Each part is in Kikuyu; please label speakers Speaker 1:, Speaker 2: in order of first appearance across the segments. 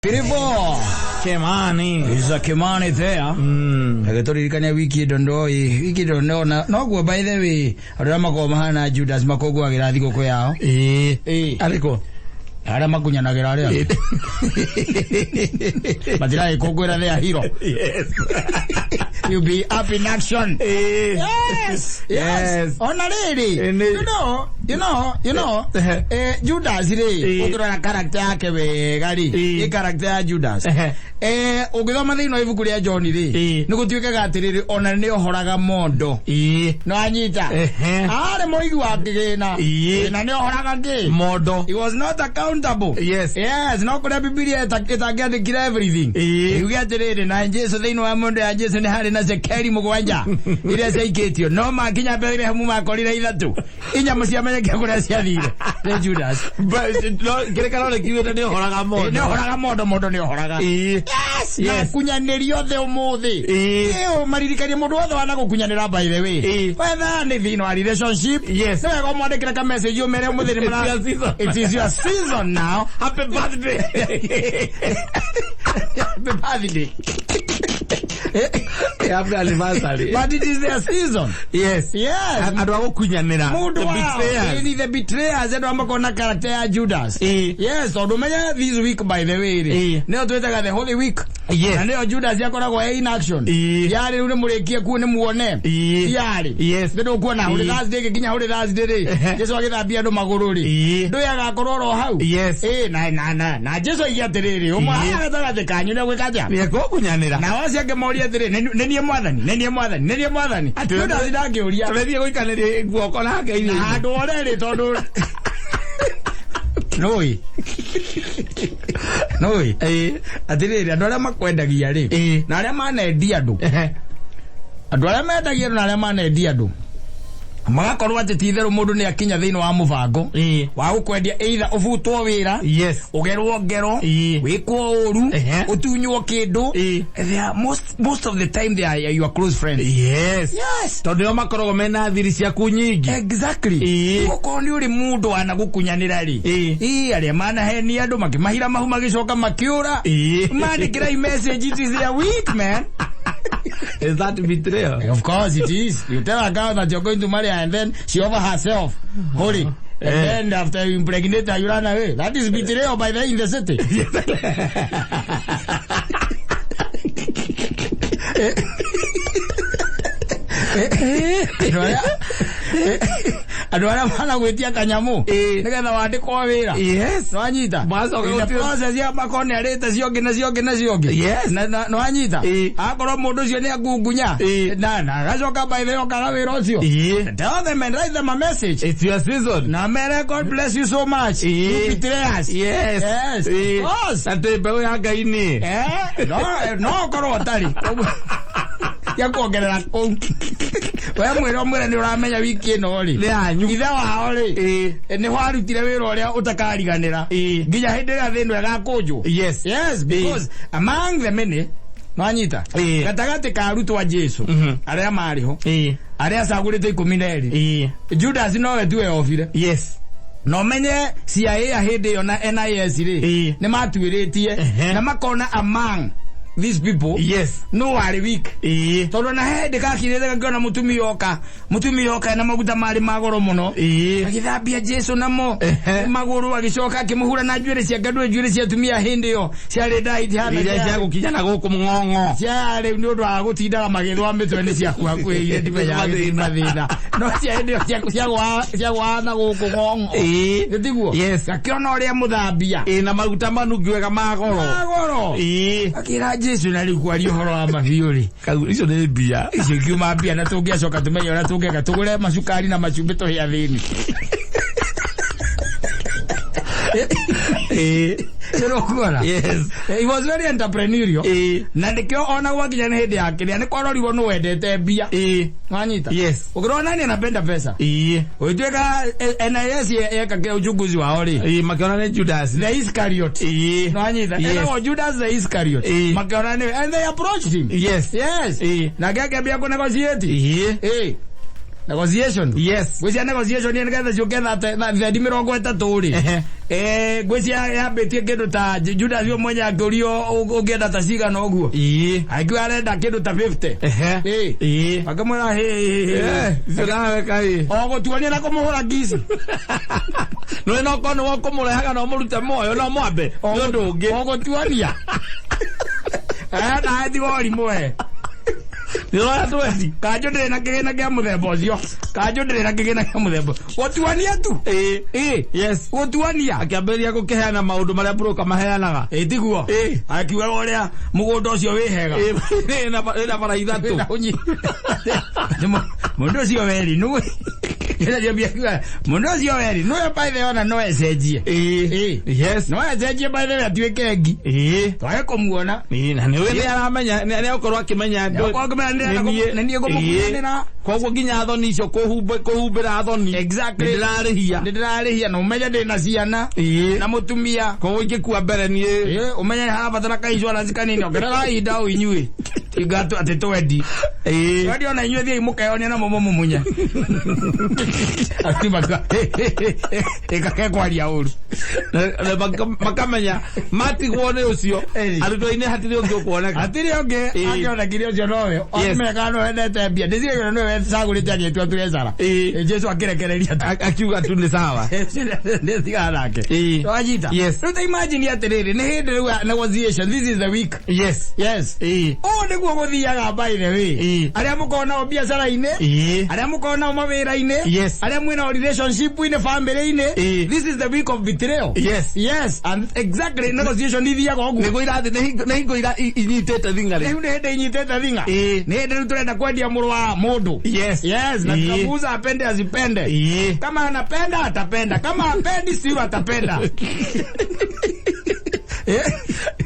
Speaker 1: Firibo
Speaker 2: Kimani.
Speaker 1: Isa Kimani there. Agĩtũririkania wiki ĩno ndoĩ wiki ĩno nona noguo by the way andũ arĩa makoragwo mahana Judas makũngũagĩra thigũkũ yao.
Speaker 2: Ĩĩ.
Speaker 1: Ĩĩ.
Speaker 2: Arĩkũ?
Speaker 1: Arĩa makunyanagĩra arĩa matiragĩkũngũĩra their hero.
Speaker 2: Yes.
Speaker 1: You be up in action.
Speaker 2: Ĩĩ.
Speaker 1: Yes. Yes.
Speaker 2: Yes.
Speaker 1: Ona rĩrĩ.
Speaker 2: Ĩĩ.
Speaker 1: You know,
Speaker 2: Ehe.
Speaker 1: Judas rĩ,
Speaker 2: Ĩĩ.
Speaker 1: ũngĩrora character yake wega rĩ,
Speaker 2: Ĩĩ.
Speaker 1: ĩ character ya Judas.
Speaker 2: Ehe.
Speaker 1: Ũngĩthoma thĩinĩ wa ibuku rĩa John rĩ,
Speaker 2: Ĩĩ.
Speaker 1: nĩ gũtuĩkaga atĩrĩrĩ, ona nĩ ohoraga mondo.
Speaker 2: Ĩĩ.
Speaker 1: No anyita.
Speaker 2: Ehe.
Speaker 1: Arĩ mũigi wa kĩgĩna.
Speaker 2: Ĩĩ.
Speaker 1: Na nĩ ohoraga kĩ?
Speaker 2: Mondo.
Speaker 1: He was not accountable.
Speaker 2: Yes.
Speaker 1: Yes, no kũrĩa Bibilia ĩtangĩandĩkire everything.
Speaker 2: Ĩĩ.
Speaker 1: Yuge atĩrĩrĩ, na Jesu thĩinĩ wa mũndũ ya Jesu nĩ harĩ na cekeri mũgwanja iria ciaikĩtio no makinya Bethlehemu makorire ithatũ inyamũ ciamenyeke kũrĩa ciathire nĩ Judas.
Speaker 2: Kĩrĩkanĩro nĩ kiugĩte nĩ ũhoraga mondo.
Speaker 1: Nĩ ũhoraga mondo, mondo nĩ ũhoraga.
Speaker 2: Ĩĩ.
Speaker 1: Yes, na
Speaker 2: Yes.
Speaker 1: kunyanĩri othe ũmũthĩ.
Speaker 2: Ĩĩ.
Speaker 1: Ĩĩ, maririkanie mũndũ wothe wanagũkunyanĩra by the way.
Speaker 2: Ĩĩ.
Speaker 1: Whether nĩ thĩinĩ wa relationship.
Speaker 2: Yes.
Speaker 1: Nĩ wega ũmwandĩkĩre ka message ũmere ũmũthĩ nĩ
Speaker 2: It's your season.
Speaker 1: It is your season now.
Speaker 2: Happy birthday.
Speaker 1: Happy birthday.
Speaker 2: Happy anniversary.
Speaker 1: But it is their season.
Speaker 2: Yes.
Speaker 1: Yes.
Speaker 2: Andũ a gũkunyanĩra.
Speaker 1: Mũndũ
Speaker 2: The
Speaker 1: wao.
Speaker 2: betrayers.
Speaker 1: Ĩni the betrayers andũ amakorwo na character ya Judas.
Speaker 2: Ĩĩ.
Speaker 1: Yes, tondũ menya this week by the way rĩ.
Speaker 2: Ĩĩ.
Speaker 1: Nĩyo twĩtaga the Holy Week.
Speaker 2: Yes.
Speaker 1: Na nĩyo Judas akoragwo e in action.
Speaker 2: Ĩĩ.
Speaker 1: Yarĩ rĩu nĩ mũrĩkie kuo nĩ muone.
Speaker 2: Ĩĩ.
Speaker 1: Yarĩ.
Speaker 2: Yes.
Speaker 1: Nĩ ndũkuona Holy
Speaker 2: Ĩĩ.
Speaker 1: Thursday ĩgĩkinya Holy Thursday rĩ.
Speaker 2: Ehe.
Speaker 1: Jesu agĩthambia andũ magũrũ rĩ.
Speaker 2: Ĩĩ.
Speaker 1: Ndũĩ agakorwo oro hau.
Speaker 2: Yes.
Speaker 1: Ĩĩ na Jesu oige atĩrĩrĩ, ũmwe
Speaker 2: Ĩĩ.
Speaker 1: haha gatagatĩ kanyu nĩ gwĩka atĩa?
Speaker 2: Nĩ ekũkunyanĩra.
Speaker 1: Na acio angĩ moria atĩrĩ, nĩ niĩ mwathani, nĩ niĩ mwathani, nĩ niĩ mwathani.
Speaker 2: Atĩ-
Speaker 1: Judas ndangĩũria.
Speaker 2: Tũrethiĩ gũikanĩria guoko nake
Speaker 1: Na
Speaker 2: irio-inĩ.
Speaker 1: handũ orerĩ tondũ nũĩ nũĩ
Speaker 2: Ĩĩ.
Speaker 1: atĩrĩrĩ andũ arĩa makwendagia rĩ
Speaker 2: Ĩĩ.
Speaker 1: na arĩa manendia andũ
Speaker 2: Ehe.
Speaker 1: andũ arĩa mendagia andũ na arĩa manendia andũ magakorwo atĩ ti itherũ mũndũ nĩ akinya thĩinĩ wa mũbango
Speaker 2: Ĩĩ.
Speaker 1: wa gũkwendia either ũbutwo wĩra
Speaker 2: Yes.
Speaker 1: ũgerwo ngero
Speaker 2: Ĩĩ.
Speaker 1: wĩkwo ũru
Speaker 2: Ehe.
Speaker 1: ũtunywo kĩndũ
Speaker 2: Ĩĩ.
Speaker 1: They are most of the time they are your close friends.
Speaker 2: Yes.
Speaker 1: Yes.
Speaker 2: Tondũ nĩo makoragwo mena thiri ciaku nyingĩ.
Speaker 1: Exactly.
Speaker 2: Ĩĩ.
Speaker 1: Okorwo nĩ ũrĩ mũndũ wanagũkunyanĩra rĩ.
Speaker 2: Ĩĩ.
Speaker 1: Ĩĩ, arĩa manahenia andũ makĩmahira mahu magĩcoka makĩũra.
Speaker 2: Ĩĩ.
Speaker 1: Mandĩkĩrai message, it is their week, man.
Speaker 2: Is that betrayal?
Speaker 1: Of course it is. You tell a girl that you're going to marry her and then she offer herself. Holy. And
Speaker 2: Eh.
Speaker 1: then after you impregnate her, you run away. That is betrayal by the in the city. Andũ arĩa managwĩtia kanyamũ
Speaker 2: Ĩĩ.
Speaker 1: nĩgetha wandĩkwo wĩra.
Speaker 2: Yes.
Speaker 1: Nwanyita.
Speaker 2: Macoka
Speaker 1: In the
Speaker 2: gũtuĩka-
Speaker 1: process ya makorwo nĩ arĩte ciongĩ na ciongĩ na ciongĩ.
Speaker 2: Yes.
Speaker 1: Na nwanyita.
Speaker 2: Ĩĩ.
Speaker 1: Akorwo mũndũ ũcio nĩ akungunya.
Speaker 2: Ĩĩ.
Speaker 1: Na agacoka by the way okaga wĩra ũcio.
Speaker 2: Ĩĩ.
Speaker 1: Tell them and write them a message.
Speaker 2: It's your season.
Speaker 1: Na mere God bless you so much.
Speaker 2: Ĩĩ.
Speaker 1: You betrayers.
Speaker 2: Yes.
Speaker 1: Yes.
Speaker 2: Ĩĩ.
Speaker 1: Of course.
Speaker 2: Na twĩ mbeũ ya Ngai nĩ.
Speaker 1: No ũkorwo ũtarĩ. Ya kuongerera kũu. We mwĩre ũmwĩre nĩ ũramenya wiki ĩno rĩ.
Speaker 2: Nĩ yanyu.
Speaker 1: Ithe wao rĩ.
Speaker 2: Ĩĩ.
Speaker 1: Nĩ warutire wĩra ũrĩa ũtakariganĩra.
Speaker 2: Ĩĩ.
Speaker 1: Nginya hĩndĩ ĩrĩa thĩ ĩno ĩgakũnjwo.
Speaker 2: Yes.
Speaker 1: Yes, because among the many nwanyita
Speaker 2: Ĩĩ.
Speaker 1: gatagatĩ ka arutwo a Jesu
Speaker 2: Mhm.
Speaker 1: arĩa marĩ ho
Speaker 2: Ĩĩ.
Speaker 1: arĩa acagũrĩte 12
Speaker 2: Ĩĩ.
Speaker 1: Judas nowe tu weyobire.
Speaker 2: Yes.
Speaker 1: Na ũmenye CIA ya hĩndĩ ĩyo na NIS rĩ
Speaker 2: Ĩĩ.
Speaker 1: nĩ matuĩrĩtie
Speaker 2: Ehe.
Speaker 1: na makona among these people
Speaker 2: Yes.
Speaker 1: no warĩ weak
Speaker 2: Ĩĩ.
Speaker 1: tondũ na he hĩndĩ gakirĩte gakĩona mũtumia oka mũtumia oka na maguta marĩ ma goro mũno
Speaker 2: Ĩĩ.
Speaker 1: agĩthambia Jesu namo
Speaker 2: Ehe.
Speaker 1: magũrũ agĩcoka akĩmũhura na njuĩrĩ ciake ndũĩ njuĩrĩ cia atumia hĩndĩ ĩyo ciarĩ ndai ithana
Speaker 2: Iria cia gũkinya na gũkũ mũng'ong'o.
Speaker 1: ciarĩ nĩ ũndũ wa gũtindaga magĩthwa mĩtwe nĩ ciakuhakuhĩire ndimenyaga gĩtũmi mathĩna no cia hĩndĩ ĩyo ciagwaga na gũkũ ng'ong'o.
Speaker 2: Ĩĩ.
Speaker 1: Nĩtiguo?
Speaker 2: Yes.
Speaker 1: Gakĩona ũrĩa mũthambia
Speaker 2: Ĩĩ na maguta manungi wega ma goro.
Speaker 1: magoro
Speaker 2: Ĩĩ.
Speaker 1: akĩra Jesu na rĩu kwaria ũhoro wa mabiũ rĩ
Speaker 2: Kau icio nĩ mbia.
Speaker 1: icio ikiuma mbia na tũngĩacoka tũmenye ũrĩa tũngĩka tũgũre macukari na macumbĩ tũhe athĩni.
Speaker 2: Ĩĩ.
Speaker 1: Nĩũkuona?
Speaker 2: Yes.
Speaker 1: He was very entrepreneurial.
Speaker 2: Ĩĩ.
Speaker 1: Na nĩkĩo ona gwakinya nĩ hĩndĩ ya kĩrĩa nĩ kwarorirwo nĩ wendete mbia.
Speaker 2: Ĩĩ.
Speaker 1: Wanyita?
Speaker 2: Yes.
Speaker 1: Ũkĩrora nani anapenda pesa?
Speaker 2: Ĩĩ.
Speaker 1: Ũgĩtuĩka NIS yeka uchunguzi wao rĩ.
Speaker 2: Ĩĩ makĩona nĩ Judas.
Speaker 1: The Iscariot.
Speaker 2: Ĩĩ.
Speaker 1: Nwanyita?
Speaker 2: Yes.
Speaker 1: Etagwo Judas the Iscariot.
Speaker 2: Ĩĩ.
Speaker 1: Makĩona nĩwe and they approached him.
Speaker 2: Yes.
Speaker 1: Yes.
Speaker 2: Ĩĩ.
Speaker 1: Nake akĩambia kũnegotiate.
Speaker 2: Ĩĩ.
Speaker 1: Ĩĩ. Negotiation.
Speaker 2: Yes.
Speaker 1: Ngwĩciria negotiation nĩ nĩgetha ciũke thendi 30 rĩ.
Speaker 2: Ehe.
Speaker 1: Ngwĩciria yambĩtie kĩndũ ta Judas we mwenye akĩũrio ũngĩenda ta cigana ũguo.
Speaker 2: Ĩĩ.
Speaker 1: Akiuga arenda kĩndũ ta 50.
Speaker 2: Ehe.
Speaker 1: Ĩĩ.
Speaker 2: Ĩĩ.
Speaker 1: Akĩmwĩra hĩ hĩ hĩ.
Speaker 2: Eh, icio nawe kai.
Speaker 1: O gũtuonia na kũmũhũra ngici.
Speaker 2: Nĩ no korwo nĩwe ũkũmũrehaga no mũrute muoyo no mwambe. Nĩ ũndũ ũngĩ.
Speaker 1: O gũtuonia. Nawe tiga ũrimũ we.
Speaker 2: Nĩ ũroya twendi.
Speaker 1: Kanjũ ndĩrĩ na kĩgĩna kĩa mũthemba ũcio. Kanjũ ndĩrĩ na kĩgĩna kĩa mũthemba. Gũtuonia tu.
Speaker 2: Ĩĩ.
Speaker 1: Ĩĩ.
Speaker 2: Yes.
Speaker 1: Gũtuonia.
Speaker 2: Akĩambĩrĩria gũkĩheana maũndũ marĩa broker maheanaga.
Speaker 1: Ĩ tiguo.
Speaker 2: Ĩĩ.
Speaker 1: Akiuga ũrĩa mũgũnda ũcio wĩ hega.
Speaker 2: Ĩĩ, ĩna bara ithatũ.
Speaker 1: Mũndũ ũcio weri nũ. Mũndũ ũcio weri nũwe by the way ona no ecenjie.
Speaker 2: Ĩĩ.
Speaker 1: Ĩĩ.
Speaker 2: Yes.
Speaker 1: No ecenjie by the way atuĩke ngi.
Speaker 2: Ĩĩ.
Speaker 1: Twage kũmuona.
Speaker 2: Ĩĩ, na nĩwe nĩ aramenya nĩ egũkorwo akĩmenya andũ.
Speaker 1: Nĩakorwo akĩmenya nĩ niĩ ngũmũkunyanĩra.
Speaker 2: Koguo nginya thoni icio kũhumbĩra thoni.
Speaker 1: Exactly.
Speaker 2: Nĩ ndĩrarĩhia.
Speaker 1: Nĩ ndĩrarĩhia na ũmenye ndĩ na ciana
Speaker 2: Ĩĩ.
Speaker 1: na mũtumia.
Speaker 2: Koguo ingĩkua mbere niĩ.
Speaker 1: Ĩĩ, ũmenye harabatara ka insurance kanini ongerera ihinda o inyuĩ. Tiga atĩ twendi.
Speaker 2: Ĩĩ.
Speaker 1: Twendi ona inyuĩ thiĩi mũkeyonie na mũmũmumunye. Ati maka ĩkake kwaria ũru.
Speaker 2: Na makamenya matigwo nĩ ũcio.
Speaker 1: Ĩĩ.
Speaker 2: Arutwo-inĩ hatirĩ ũngĩ ũkuoneka.
Speaker 1: Hatirĩ ũngĩ
Speaker 2: Ĩĩ.
Speaker 1: angĩonekire ũcio nowe.
Speaker 2: Yes.
Speaker 1: Akĩmenya kana nĩwe wendete mbia. Ndĩciragia nĩwe wecagũrĩte agĩtua treasurer.
Speaker 2: Ĩĩ.
Speaker 1: Ĩ, Jesu akĩrekereria tu.
Speaker 2: Akiuga tu nĩ sawa.
Speaker 1: Nĩ nake.
Speaker 2: Ĩĩ.
Speaker 1: Wanyita?
Speaker 2: Yes.
Speaker 1: Rĩu ta imagine atĩrĩrĩ, nĩ hĩndĩ rĩu negotiation, this is the week.
Speaker 2: Yes.
Speaker 1: Yes.
Speaker 2: Ĩĩ.
Speaker 1: Ũũ nĩguo gũthiaga by the way.
Speaker 2: Ĩĩ.
Speaker 1: Arĩa mũkoragwo nao biacara-inĩ,
Speaker 2: Ĩĩ.
Speaker 1: arĩa mũkoragwo nao mawĩra-inĩ,
Speaker 2: Yes.
Speaker 1: arĩa mwĩnao relationship-inĩ, family-inĩ,
Speaker 2: Ĩĩ.
Speaker 1: this is the week of betrayal.
Speaker 2: Yes.
Speaker 1: Yes, and exactly negotiation ithiaga ũguo.
Speaker 2: Nĩguo irathi nĩ hingo inyitĩte thing'arĩ.
Speaker 1: Rĩu nĩ hĩndĩ inyitĩte thing'a.
Speaker 2: Ĩĩ.
Speaker 1: Nĩ hĩndĩ rĩu tũrenda kwendia mũrũ wa mũndũ.
Speaker 2: Yes.
Speaker 1: Yes, na
Speaker 2: Ĩĩ.
Speaker 1: tutamuuza apende asipende.
Speaker 2: Ĩĩ.
Speaker 1: Kama anapenda atapenda, kama hapendi sio atapenda.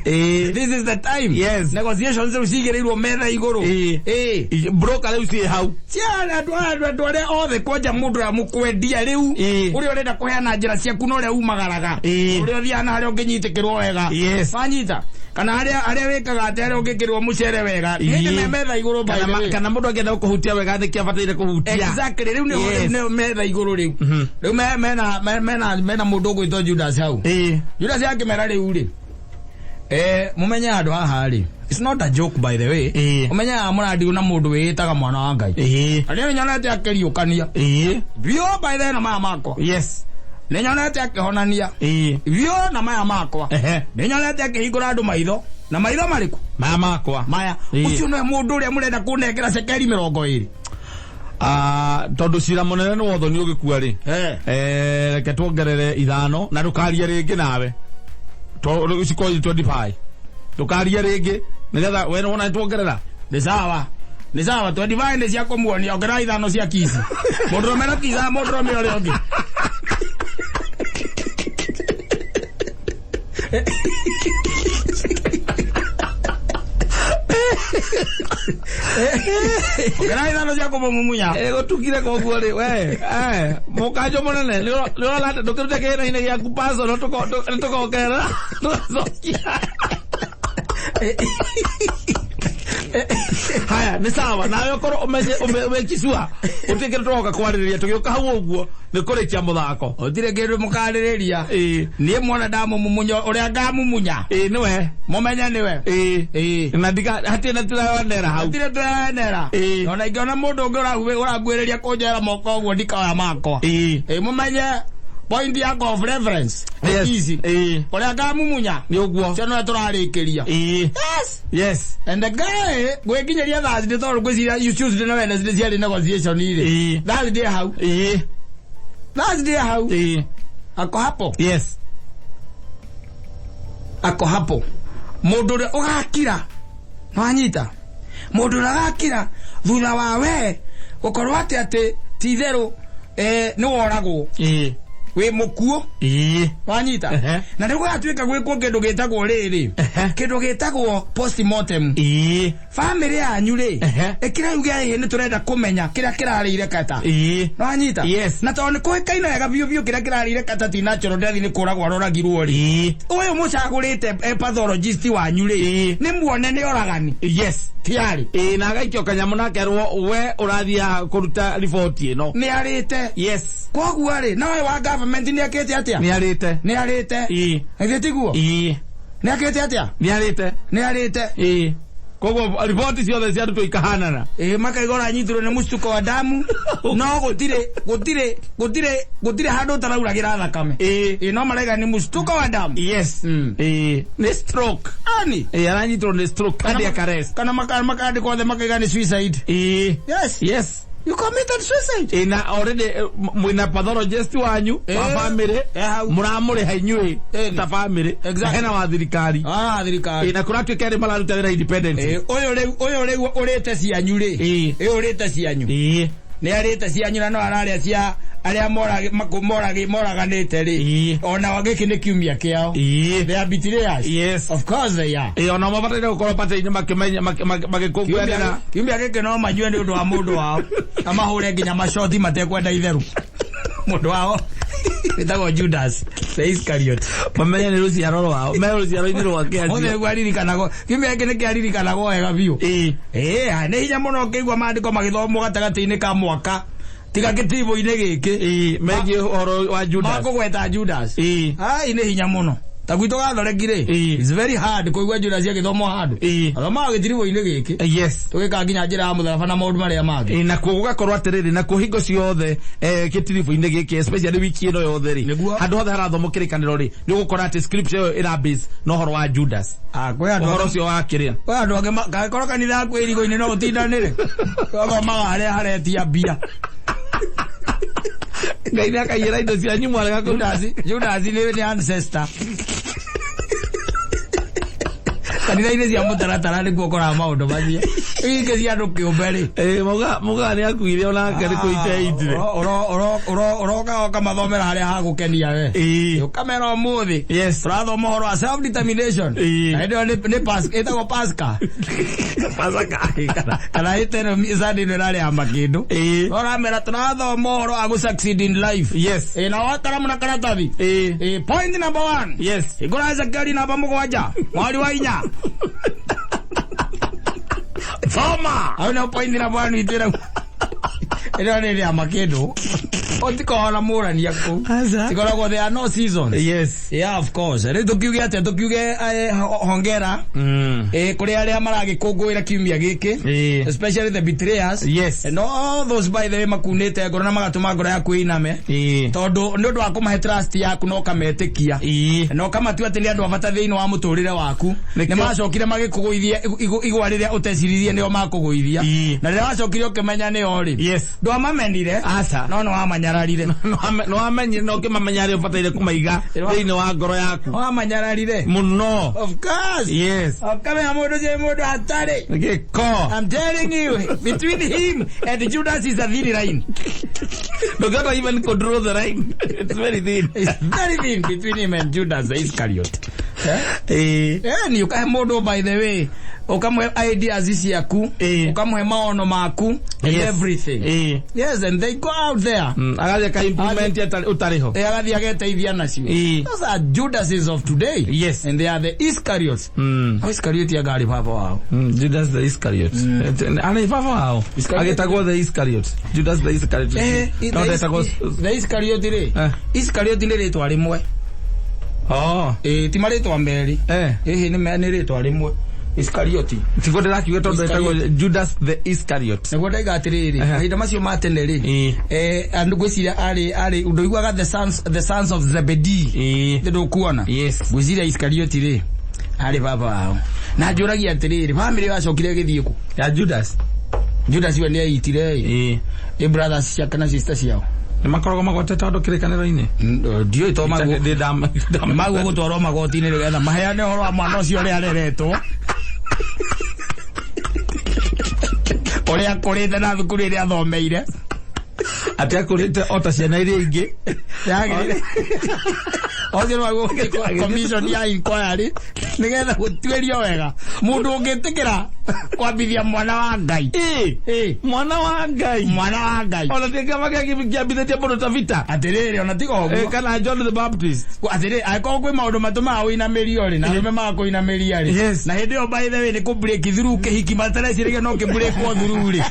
Speaker 2: Ĩĩ.
Speaker 1: This is the time.
Speaker 2: Yes.
Speaker 1: Negotiations rĩu cigĩrĩirwo metha igũrũ.
Speaker 2: Ĩĩ.
Speaker 1: Ĩĩ.
Speaker 2: Broker rĩu ciĩ hau.
Speaker 1: Cia andũ arĩa othe kwanja mũndũ ũrĩa mũkwendia rĩu
Speaker 2: Ĩĩ.
Speaker 1: ũrĩa ũrenda kũheana njĩra ciaku na ũrĩa umagaraga
Speaker 2: Ĩĩ.
Speaker 1: ũrĩa ũthiaga na harĩa ũngĩnyitĩkĩrwo wega.
Speaker 2: Yes.
Speaker 1: Wanyita? Kana harĩa wĩkaga atĩ harĩa ũngĩkĩrwo mũcere wega.
Speaker 2: Ĩĩ.
Speaker 1: Hĩndĩ me metha igũrũ by
Speaker 2: Kana
Speaker 1: the way.
Speaker 2: kana mũndũ angĩenda gũkũhutia wega nĩkĩ abataire kũhutia.
Speaker 1: Exactly, rĩu nĩ
Speaker 2: Yes.
Speaker 1: nĩ metha igũrũ rĩu. Rĩu mena mũndũ ũgwĩtwo Judas hau.
Speaker 2: Ĩĩ.
Speaker 1: Judas akĩmera rĩu rĩ. Mũmenye handũ haha rĩ. It's not a joke by the way.
Speaker 2: Ĩĩ.
Speaker 1: Ũmenye haha mũrandigwo na mũndũ wĩĩtaga mwana wa Ngai.
Speaker 2: Ĩĩ.
Speaker 1: Na nĩ nyonete akĩriũkania.
Speaker 2: Ĩĩ.
Speaker 1: Biũ by the way na maya makwa.
Speaker 2: Yes.
Speaker 1: Nĩ nyonete akĩhonania.
Speaker 2: Ĩĩ.
Speaker 1: Biũ na maya makwa.
Speaker 2: Ehe.
Speaker 1: Nĩ nyonete akĩhingũra andũ maitho. Na maitho marĩkũ?
Speaker 2: Maya makwa.
Speaker 1: Maya.
Speaker 2: Ĩĩ.
Speaker 1: Ũcio nĩwe mũndũ ũrĩa mũrenda kũnengera cekeri 20.
Speaker 2: Tondũ cira mũnene nĩ wothoni ũgĩkua rĩ.
Speaker 1: Eh.
Speaker 2: Reke tuongerere 5 na ndũkarie rĩngĩ nawe. Cikorwo 25. Ndũkarie rĩngĩ nĩgetha we nĩwona nĩtuongerera.
Speaker 1: Nĩ sawa. Nĩ sawa 25 nĩ cia kũmuonia ongerera 5 cia kici. Mũndũrũme na kica mũndũrũme ũrĩa ũngĩ. Ongerera 5 cia kũmũmumunya.
Speaker 2: Gũtukire koguo rĩ we mũkanjũ mũnene nĩ ũrona atĩ ndũkĩrute kĩgĩna-inĩ gĩaku personal nĩtũkongerera tũgacokia. Haya nĩ sawa nawe ũkorwo ũmenye wĩkicua gũtirĩ kĩndũ tũroka kwarĩrĩria tũgĩũka hau ũguo nĩ kũrĩkia mũthako.
Speaker 1: Gũtirĩ kĩndũ mũkarĩrĩria.
Speaker 2: Ĩĩ.
Speaker 1: Niĩ mwona ndamũmumunya ũrĩa ngamumunya.
Speaker 2: Ĩĩ nĩwe.
Speaker 1: Mũmenye nĩwe.
Speaker 2: Ĩĩ.
Speaker 1: Ĩĩ.
Speaker 2: Na ndiga hatirĩ na tũrayanera hau.
Speaker 1: Hatirĩ tũrayanera.
Speaker 2: Ĩĩ.
Speaker 1: Ona ingĩona mũndũ ũngĩ ũrakuhĩrĩria kũnjoera moko ũguo ndikoya makwa.
Speaker 2: Ĩĩ.
Speaker 1: Ĩĩ mũmenye point yakwa of reference.
Speaker 2: Yes.
Speaker 1: Easy.
Speaker 2: Ĩĩ.
Speaker 1: Ũrĩa ngamumunya.
Speaker 2: Nĩ ũguo.
Speaker 1: Ũcio nĩwe tũrarĩkĩria.
Speaker 2: Ĩĩ.
Speaker 1: Yes.
Speaker 2: Yes.
Speaker 1: And the guy gwĩkinyĩria Thursday tondũ ngwĩciria Tuesday na Wednesday ciarĩ negotiation rĩ.
Speaker 2: Ĩĩ.
Speaker 1: Thursday hau.
Speaker 2: Ĩĩ.
Speaker 1: Thursday hau.
Speaker 2: Ĩĩ.
Speaker 1: Ako hapo.
Speaker 2: Yes.
Speaker 1: Ako hapo. Mũndũ ũrĩa ũgakira. Nĩwanyita? Mũndũ ũrĩa ũgakira thutha wa we gũkorwo atĩ ti itherũ nĩ woragwo.
Speaker 2: Ĩĩ.
Speaker 1: Wĩ mũkuũ.
Speaker 2: Ĩĩ.
Speaker 1: Wanyita?
Speaker 2: Ehe.
Speaker 1: Na nĩ gũgatuĩka gwĩkwo kĩndũ gĩtagwo rĩrĩ.
Speaker 2: Ehe.
Speaker 1: Kĩndũ gĩtagwo postmortem.
Speaker 2: Ĩĩ.
Speaker 1: Famĩlĩ yanyu rĩ,
Speaker 2: Ehe.
Speaker 1: ĩkĩrauga ĩhĩ nĩ tũrenda kũmenya kĩrĩa kĩrarĩire kata.
Speaker 2: Ĩĩ.
Speaker 1: Wanyita?
Speaker 2: Yes.
Speaker 1: Na tondũ nĩ kũĩkaine wega biũ biũ kĩrĩa kĩrarĩire kata ti natural death, nĩ kũragwo aroragirwo rĩ.
Speaker 2: Ĩĩ.
Speaker 1: Ũyũ mũcagũrĩte pathologist wanyu rĩ,
Speaker 2: Ĩĩ.
Speaker 1: nĩ muone nĩ oragani.
Speaker 2: Yes.
Speaker 1: Tiarĩ.
Speaker 2: Ĩĩ, na agaikio kanyamũ na akerwo we ũrathiĩ kũruta riboti ĩno.
Speaker 1: Nĩ arĩte.
Speaker 2: Yes.
Speaker 1: Koguo rĩ, na ũyũ wa government nĩ akĩte atĩa?
Speaker 2: Nĩ arĩte.
Speaker 1: Nĩ arĩte.
Speaker 2: Ĩĩ.
Speaker 1: Githĩ tiguo?
Speaker 2: Ĩĩ.
Speaker 1: Nĩ akĩte atĩa?
Speaker 2: Nĩ arĩte.
Speaker 1: Nĩ arĩte.
Speaker 2: Ĩĩ. Koguo riboti ciothe ciarutwo ikahanana.
Speaker 1: Ĩĩ, makaiga ũranyitirwo nĩ mũcuko wa damu, no gũtirĩ gũtirĩ gũtirĩ gũtirĩ handũ ũtarauragĩra thakame.
Speaker 2: Ĩĩ.
Speaker 1: Ĩĩ, no maraiga nĩ mũcuko wa damu.
Speaker 2: Yes. Ĩĩ. Nĩ stroke.
Speaker 1: Ani.
Speaker 2: Ĩĩ, aranyitirwo nĩ stroke, cardiac arrest.
Speaker 1: Kana makandĩkwo othe makaiga nĩ suicide.
Speaker 2: Ĩĩ.
Speaker 1: Yes.
Speaker 2: Yes.
Speaker 1: You committed suicide.
Speaker 2: Ĩĩ, na already mwĩna pathologist wanyu wa
Speaker 1: Ĩĩ.
Speaker 2: family.
Speaker 1: Eh, hau.
Speaker 2: Mũramũrĩha inyuĩ
Speaker 1: Ĩni.
Speaker 2: ta family.
Speaker 1: Exactly.
Speaker 2: Hena wa thirikari.
Speaker 1: Ah, thirikari.
Speaker 2: Ĩĩ, na kũratuĩka erĩ mararuta wĩra independent.
Speaker 1: Ĩĩ, ũyũ rĩu ũyũ rĩu ũrĩte cianyu rĩ.
Speaker 2: Ĩĩ.
Speaker 1: Ĩĩ, ũrĩte cianyu.
Speaker 2: Ĩĩ.
Speaker 1: Nĩ arĩte cianyu na no ararĩa cia arĩa moraganĩte rĩ.
Speaker 2: Ĩĩ.
Speaker 1: Ona gĩkĩ nĩ kiumia kĩao.
Speaker 2: Ĩĩ.
Speaker 1: They are betrayers.
Speaker 2: Yes.
Speaker 1: Of course they are.
Speaker 2: Ĩĩ, ona mabataire gũkorwo patĩ-inĩ makĩmenya magĩkũngũĩra.
Speaker 1: Kiumia gĩkĩ no manyue nĩ ũndũ wa mũndũ wao, na mahũre nginya macoti matekwenda itheru. Mũndũ wao wĩtagwo Judas the Iscariot.
Speaker 2: Mamenye nĩ rũciaro rwao, me rũciaro-inĩ rwake
Speaker 1: Mũthĩ
Speaker 2: acio.
Speaker 1: nĩguo aririkanagwo, kiumia gĩkĩ nĩkĩaririkanagwo wega biũ.
Speaker 2: Ĩĩ.
Speaker 1: Ĩĩ, nĩ hinya mũno ũkĩigua maandĩko magĩthomwo gatagatĩ-inĩ ka mwaka tiga gĩtiribũ-inĩ gĩkĩ.
Speaker 2: Ĩĩ, megiĩ ũhoro wa Judas.
Speaker 1: Makũgweta Judas.
Speaker 2: Ĩĩ.
Speaker 1: Ai, nĩ hinya mũno. Ta gwitũ gathoreki rĩ,
Speaker 2: Ĩĩ.
Speaker 1: it's very hard kũigua Judas agĩthomwo handũ.
Speaker 2: Ĩĩ.
Speaker 1: Athomaga gĩtiribũ-inĩ gĩkĩ.
Speaker 2: Yes.
Speaker 1: Tũgĩka nginya njĩra ya mũtharaba na maũndũ marĩa mangĩ.
Speaker 2: Ĩĩ, nakuo gũgakorwo atĩrĩrĩ, nakuo hingo ciothe gĩtiribũ-inĩ gĩkĩ, especially wiki ĩno yothe rĩ,
Speaker 1: Nĩguo.
Speaker 2: handũ hothe harathomwo kĩrĩkanĩro rĩ, nĩ ũgũkora atĩ scripture ĩyo ĩra base na ũhoro wa Judas.
Speaker 1: Ah, kwĩ andũ
Speaker 2: Ũhoro ũcio wa kĩrĩa.
Speaker 1: kwĩ andũ angĩ kangĩkorwo kanitha yaku ĩ irigo-inĩ no ũtindanĩre. Ũthomaga harĩa haretia mbia.
Speaker 2: Ngai nĩ akaiyĩra indo cianyu mwarega kũruta.
Speaker 1: Judas nĩ ancestor. Kanitha-inĩ cia mũtaratara nĩkuo ũkoraga maũndũ macio. Ingĩ cia andũ kĩũmbe rĩ.
Speaker 2: Ĩĩ, maugaga nĩ akuire onake nĩ kũita eitire.
Speaker 1: Ũroka ũkamathomera harĩa hagũkenia we.
Speaker 2: Ĩĩ.
Speaker 1: Ũkamera ũmũthĩ.
Speaker 2: Yes.
Speaker 1: Tũrathoma ũhoro wa self determination.
Speaker 2: Ĩĩ.
Speaker 1: Na hĩndĩ ĩyo nĩ ĩtagwo Pasca.
Speaker 2: Pasaka.
Speaker 1: Kana ĩteno Sunday ĩno ĩrarĩ ya makĩndũ.
Speaker 2: Ĩĩ.
Speaker 1: Ũramera tũrathoma ũhoro wa gũ succeed in life.
Speaker 2: Yes.
Speaker 1: Ĩĩ, na woe karamu na karatathi.
Speaker 2: Ĩĩ.
Speaker 1: Ĩĩ, point number 1.
Speaker 2: Yes.
Speaker 1: Hingũra Ezekieli namba 7 mweri wa 4.
Speaker 2: Thoma.
Speaker 1: Hau nĩho point number 1 itĩra. Ĩno nĩ ya makĩndũ. Ũtikohora mũrania kũu.
Speaker 2: Aca.
Speaker 1: Cikoragwo there are no seasons.
Speaker 2: Yes.
Speaker 1: Yeah, of course. Rĩu tũkiuge atĩa? Tũkiuge hongera kũrĩ arĩa maragĩkũngũĩra kiumia gĩkĩ.
Speaker 2: Ĩĩ.
Speaker 1: Especially the betrayers.
Speaker 2: Yes.
Speaker 1: And all those by the way makunĩte ngoro na magatũma ngoro yaku ĩiname.
Speaker 2: Ĩĩ.
Speaker 1: Tondũ nĩ ũndũ wa kũmahe trust yaku na ũkametĩkia.
Speaker 2: Ĩĩ.
Speaker 1: Na ũkamatua atĩ nĩ andũ a bata thĩinĩ wa mũtũrĩre waku.
Speaker 2: Nĩkĩo-
Speaker 1: Nĩ macokire magĩkũgũithia igwa rĩrĩa ũteciririe nĩo makũgũithia.
Speaker 2: Ĩĩ.
Speaker 1: Na rĩrĩa wacokire ũkĩmenya nĩo rĩ.
Speaker 2: Yes.
Speaker 1: Ndwamamenire.
Speaker 2: Aca.
Speaker 1: No nĩ wamanyararire.
Speaker 2: Nĩ wamenyire na ũkĩmamenya arĩa ũbataire kũmaiga thĩinĩ wa ngoro yaku.
Speaker 1: Wamanyararire.
Speaker 2: Mũno.
Speaker 1: Of course.
Speaker 2: Yes.
Speaker 1: Ũkamenya mũndũ ũcio nĩ mũndũ hatarĩ.
Speaker 2: Gĩko.
Speaker 1: I'm telling you, between him and Judas is a thin line.
Speaker 2: Ndũngĩhota even control the line. It's very thin.
Speaker 1: It's very thin between him and Judas the Iscariot.
Speaker 2: Ĩĩ.
Speaker 1: Eh, ni ũkahe mũndũ by the way, ũkamũhe ideas ciaku,
Speaker 2: Ĩĩ.
Speaker 1: ũkamũhe maono maku and
Speaker 2: Yes.
Speaker 1: everything.
Speaker 2: Ĩĩ.
Speaker 1: Yes, and they go out there.
Speaker 2: Agathiĩ aka-implement ũtarĩ ho.
Speaker 1: Eh, agathiĩ ageteithia nacio.
Speaker 2: Ĩĩ.
Speaker 1: Those are Judases of today.
Speaker 2: Yes.
Speaker 1: And they are the Iscariots. O Iscariot agarĩ baba wao.
Speaker 2: Judas the Iscariot. Arĩ baba wao.
Speaker 1: Iscariot.
Speaker 2: Agĩtagwo the Iscariot. Judas the Iscariot.
Speaker 1: Eh,
Speaker 2: No ndetagwo.
Speaker 1: the Iscariot rĩ.
Speaker 2: Eh.
Speaker 1: Iscariot nĩ rĩtwa rĩmwe.
Speaker 2: Oh.
Speaker 1: Ĩĩ, ti marĩtwa merĩ.
Speaker 2: Eh.
Speaker 1: Ĩhĩ nĩ rĩtwa rĩmwe. Iscariot.
Speaker 2: Tiguo ndĩrakiuga tondũ etagwo Judas the Iscariot.
Speaker 1: Nĩguo ndaiga atĩrĩrĩ,
Speaker 2: Ehe.
Speaker 1: mahinda macio ma tene rĩ,
Speaker 2: Ĩĩ.
Speaker 1: andũ ngwĩciria arĩ ndũiguaga the sons of Zebedee.
Speaker 2: Ĩĩ.
Speaker 1: Nĩ ndũkuona?
Speaker 2: Yes.
Speaker 1: Ngwĩciria Iscariot rĩ, arĩ baba wao. Na njũragia atĩrĩrĩ, bamĩrĩ yacokire ĩgĩthiĩ kũ?
Speaker 2: Ya Judas.
Speaker 1: Judas we nĩeitire ĩ.
Speaker 2: Ĩĩ.
Speaker 1: Ĩ brothers ciake na sister ciao.
Speaker 2: Nĩ makoragwo magwetete andũ kĩrĩkanĩro-inĩ.
Speaker 1: Ndiũĩ to maguo.
Speaker 2: Ndĩ ndam-
Speaker 1: Maguo gũtwarwo magoti-inĩ nĩgetha maheane ũhoro wa mwana ũcio ũrĩa areretwo. Ũrĩa akũrĩte na thukuru ĩrĩa athomeire.
Speaker 2: Atĩ akũrĩte o ta ciana iria ingĩ.
Speaker 1: Yagĩrĩire ũcio nĩwaguo commission ya inquiry nĩgetha gũtuĩrio wega mũndũ ũngĩtĩkĩra kwambithia mwana wa Ngai.
Speaker 2: Ĩ,
Speaker 1: Ĩ,
Speaker 2: mwana wa Ngai.
Speaker 1: Mwana wa Ngai.
Speaker 2: Ona ti kĩama kĩambithĩtie mũndũ ta Vita.
Speaker 1: Atĩrĩrĩ, ona tiga
Speaker 2: Eh,
Speaker 1: ũguo.
Speaker 2: kana John the Baptist.
Speaker 1: Atĩrĩrĩ, angĩkorwo kwĩ maũndũ matũmaga ũinamĩrio rĩ, na arũme magakũinamĩria rĩ,
Speaker 2: Yes.
Speaker 1: na hĩndĩ ĩyo by the way nĩ kũ break through kĩhiki matareciragia no kĩ break through rĩ,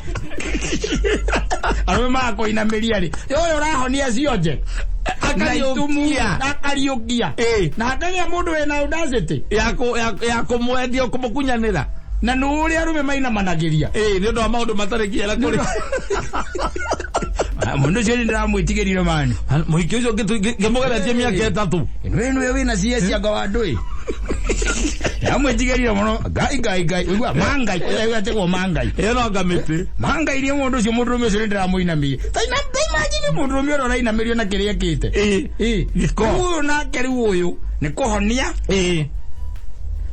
Speaker 1: arũme magakũinamĩria rĩ, ũyũ ũrahonia cionje na itumu
Speaker 2: Akariũkia.
Speaker 1: akariũkia
Speaker 2: Ĩ.
Speaker 1: na hakagĩa mũndũ wĩna audacity
Speaker 2: Ya kũmwendia kũmũkunyanĩra.
Speaker 1: Na nĩ ũrĩa arũme mainamanagĩria.
Speaker 2: Ĩ, nĩ ũndũ wa maũndũ matarĩ kĩera kũrĩ.
Speaker 1: Ah, mũndũ ũcio nĩ ndĩramwĩtigĩrire mani.
Speaker 2: Mũhiki ũcio ngĩmũgeretie mĩaka 3.
Speaker 1: We nĩwe wĩna cia cianga wa ndũĩ, ndamwĩtigĩrire mũno. Ngai, Ngai, Ngai, ũigua mangai ũigua ategwo mangai.
Speaker 2: Ĩyo no ngamĩtĩ.
Speaker 1: Mangai nĩ mũndũ ũcio, mũndũrũme ũcio nĩ ndĩramũinamĩrie. Taimagine mũndũrũme ũrĩa ũrainamĩrio na kĩrĩa ekĩte.
Speaker 2: Ĩ.
Speaker 1: Ĩ.
Speaker 2: Gĩko.
Speaker 1: Rĩu ũyũ nake, rĩu ũyũ nĩ kũhonia,
Speaker 2: Ĩ.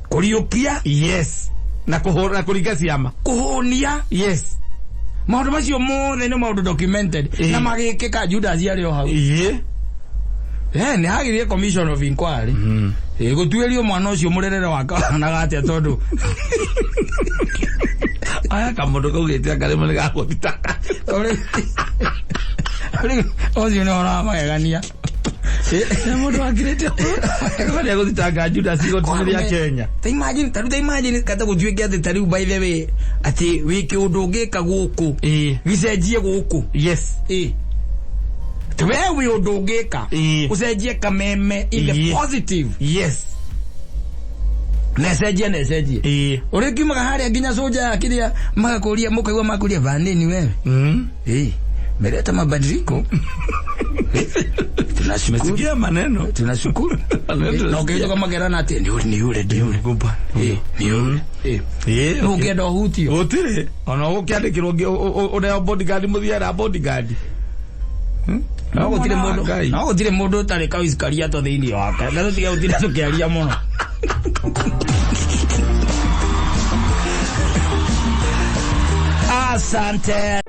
Speaker 1: kũriũkia,
Speaker 2: Yes. Na kũhũra na kũringa ciama.
Speaker 1: Kũhũnia.
Speaker 2: Yes.
Speaker 1: Maũndũ macio mothe nĩ maũndũ documented
Speaker 2: Ĩ.
Speaker 1: na magĩkĩka Judas arĩ o hau.
Speaker 2: Ĩ.
Speaker 1: Eh, nĩ hagĩrĩire commission of inquiry. Ĩ, gũtuĩrio mwana ũcio mũrerere wake wahanaga atĩa, tondũ
Speaker 2: Aya kamũndũ kaugĩte anga rĩmwe nĩ gagũthitanga.
Speaker 1: Rĩu ũcio nĩ ũhoro wa magegania.
Speaker 2: Nĩ mũndũ wakirĩte nĩ agũthitanga Judas igoti-inĩ rĩa Kenya.
Speaker 1: Ta imagine, ta rĩu ta imagine kata gũtuĩke atĩ ta rĩu by the way atĩ wĩ kĩũndũ ũngĩka gũkũ
Speaker 2: Ĩ.
Speaker 1: gĩcenjie gũkũ.
Speaker 2: Yes.
Speaker 1: Ĩ, atĩ we wĩ ũndũ ũngĩka
Speaker 2: Ĩ.
Speaker 1: ũcenjie kameme in the
Speaker 2: Ĩ.
Speaker 1: positive
Speaker 2: Yes.
Speaker 1: na ĩcenjie na ĩcenjie.
Speaker 2: Ĩ.
Speaker 1: Ũrĩa kiumaga harĩa nginya soja ya kĩrĩa magakũria, mũkaigua makũria vanini wewe. Ĩ, meleta mabadiliko. Tunashukuru.
Speaker 2: Mesikia maneno.
Speaker 1: Tunashukuru.
Speaker 2: Maneno.
Speaker 1: Na ũkĩhĩtũka makerana atĩ nĩ yule, nĩ yule, nĩ yule.
Speaker 2: Gumba.
Speaker 1: Ĩ, nĩ yule. Ĩ.
Speaker 2: Ĩ.
Speaker 1: Nũ ũngĩenda ũhutio?
Speaker 2: Gũtirĩ. Ona ũgũkĩandĩkĩrwo ũneo bodyguard mũthiaga bodyguard.
Speaker 1: No gũtirĩ
Speaker 2: Mwana wa
Speaker 1: mũndũ
Speaker 2: Ngai.
Speaker 1: no gũtirĩ mũndũ ũtarĩ kauisikariato thĩinĩ wake, na tũtige gũtinda tũkĩaria mũno. Asante.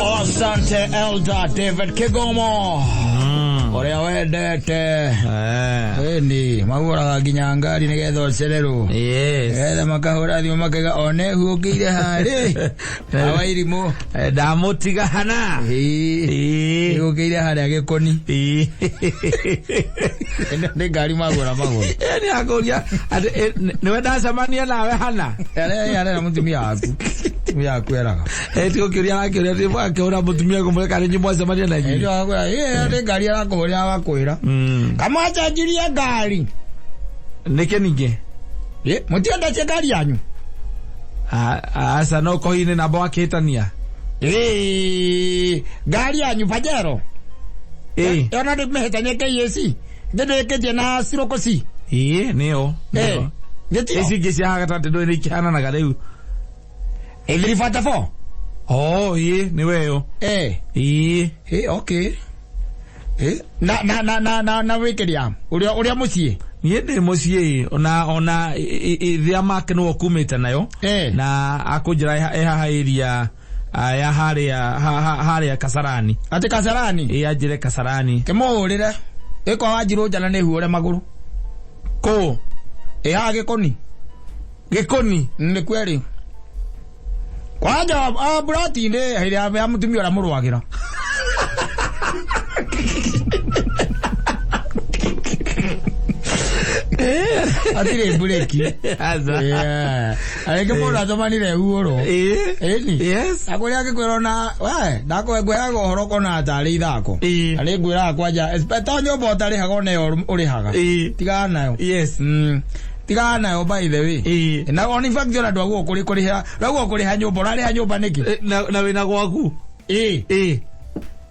Speaker 1: Asante, Elder David Kigomo ũrĩa wendete. Ĩni magũraga nginya ngari nĩgetha ũcererwo.
Speaker 2: Yes.
Speaker 1: Nĩgetha makahũra thimũ makaiga one huũkĩire harĩ awairimũ.
Speaker 2: Ndamũtiga hana. Ĩ.
Speaker 1: Huũkĩire harĩa gĩkoni.
Speaker 2: Ĩ.
Speaker 1: Nĩ ngari magũra magũra.
Speaker 2: Nĩ akũria atĩ nĩwe ndacemania nawe hana.
Speaker 1: Arera mũtumia waku, mũtumia waku eraga.
Speaker 2: Ti gũkĩũria arakĩũria atĩ akĩhũra mũtumia kũmwĩra kana inyuĩ mwacemania na inyuĩ.
Speaker 1: Ndio akwĩra ĩ nĩ ngari arakũhũrĩra agakwĩra kamwacenjirie ngari.
Speaker 2: Nĩkĩ ningĩ?
Speaker 1: Ĩ, mũtiendetie ngari yanyu.
Speaker 2: Aca, no kohi-inĩ namba wakĩhĩtania.
Speaker 1: Ĩ, ngari yanyu Pajero.
Speaker 2: Ĩ.
Speaker 1: Yona nĩ mĩhĩtanie KAC ndĩndĩkĩtie na Siroko C.
Speaker 2: Ĩ, nĩyo.
Speaker 1: Ĩ, nĩtio.
Speaker 2: Ici ingĩ cia haha gatagatĩ ndũĩ nĩ ikĩhananaga rĩu.
Speaker 1: 344.
Speaker 2: Oh, ĩ, nĩ weyo.
Speaker 1: Eh.
Speaker 2: Ĩ.
Speaker 1: Eh, okay. Eh, na na na na na na wĩkĩria ũrĩa ũrĩa mũciĩ.
Speaker 2: Niĩ ndĩ mũciĩ, ona ithia make nĩwe ũkumĩte nayo.
Speaker 1: Eh.
Speaker 2: Na akũnjĩra ĩ haha area ya harĩa harĩa Kasarani.
Speaker 1: Atĩ Kasarani?
Speaker 2: Ĩ, anjĩre Kasarani.
Speaker 1: Kĩmũhũrĩre ĩko wanjirũ njana nĩ huũre magũrũ.
Speaker 2: Kũ?
Speaker 1: Ĩ, haha gĩkoni.
Speaker 2: Gĩkoni.
Speaker 1: Nĩ kweri kwanja broti-inĩ ĩrĩa ya mũtumia ũrĩa mũrũagĩra. Hatirĩ mburĩki.
Speaker 2: Aca.
Speaker 1: Yeah. Rĩngĩ mũndũ atũmanire huũrwo.
Speaker 2: Ĩ.
Speaker 1: Ĩni.
Speaker 2: Yes.
Speaker 1: Na kũrĩa angĩkwĩra ona we ndakũngwĩraga ũhoro kona tarĩ ithako.
Speaker 2: Ĩ.
Speaker 1: Na nĩ ngwĩraga kwanja to nyũmba ũtarĩhaga ona ĩyo ũrĩhaga.
Speaker 2: Ĩ.
Speaker 1: Tigana nayo.
Speaker 2: Yes.
Speaker 1: Tigana nayo by the way.
Speaker 2: Ĩ.
Speaker 1: Na on in fact ona ndwaguo kũrĩ kũrĩha, ndwaguo kũrĩha nyũmba, ũrarĩha nyũmba nĩkĩ?
Speaker 2: Ĩ, na wĩna gwaku.
Speaker 1: Ĩ.
Speaker 2: Ĩ.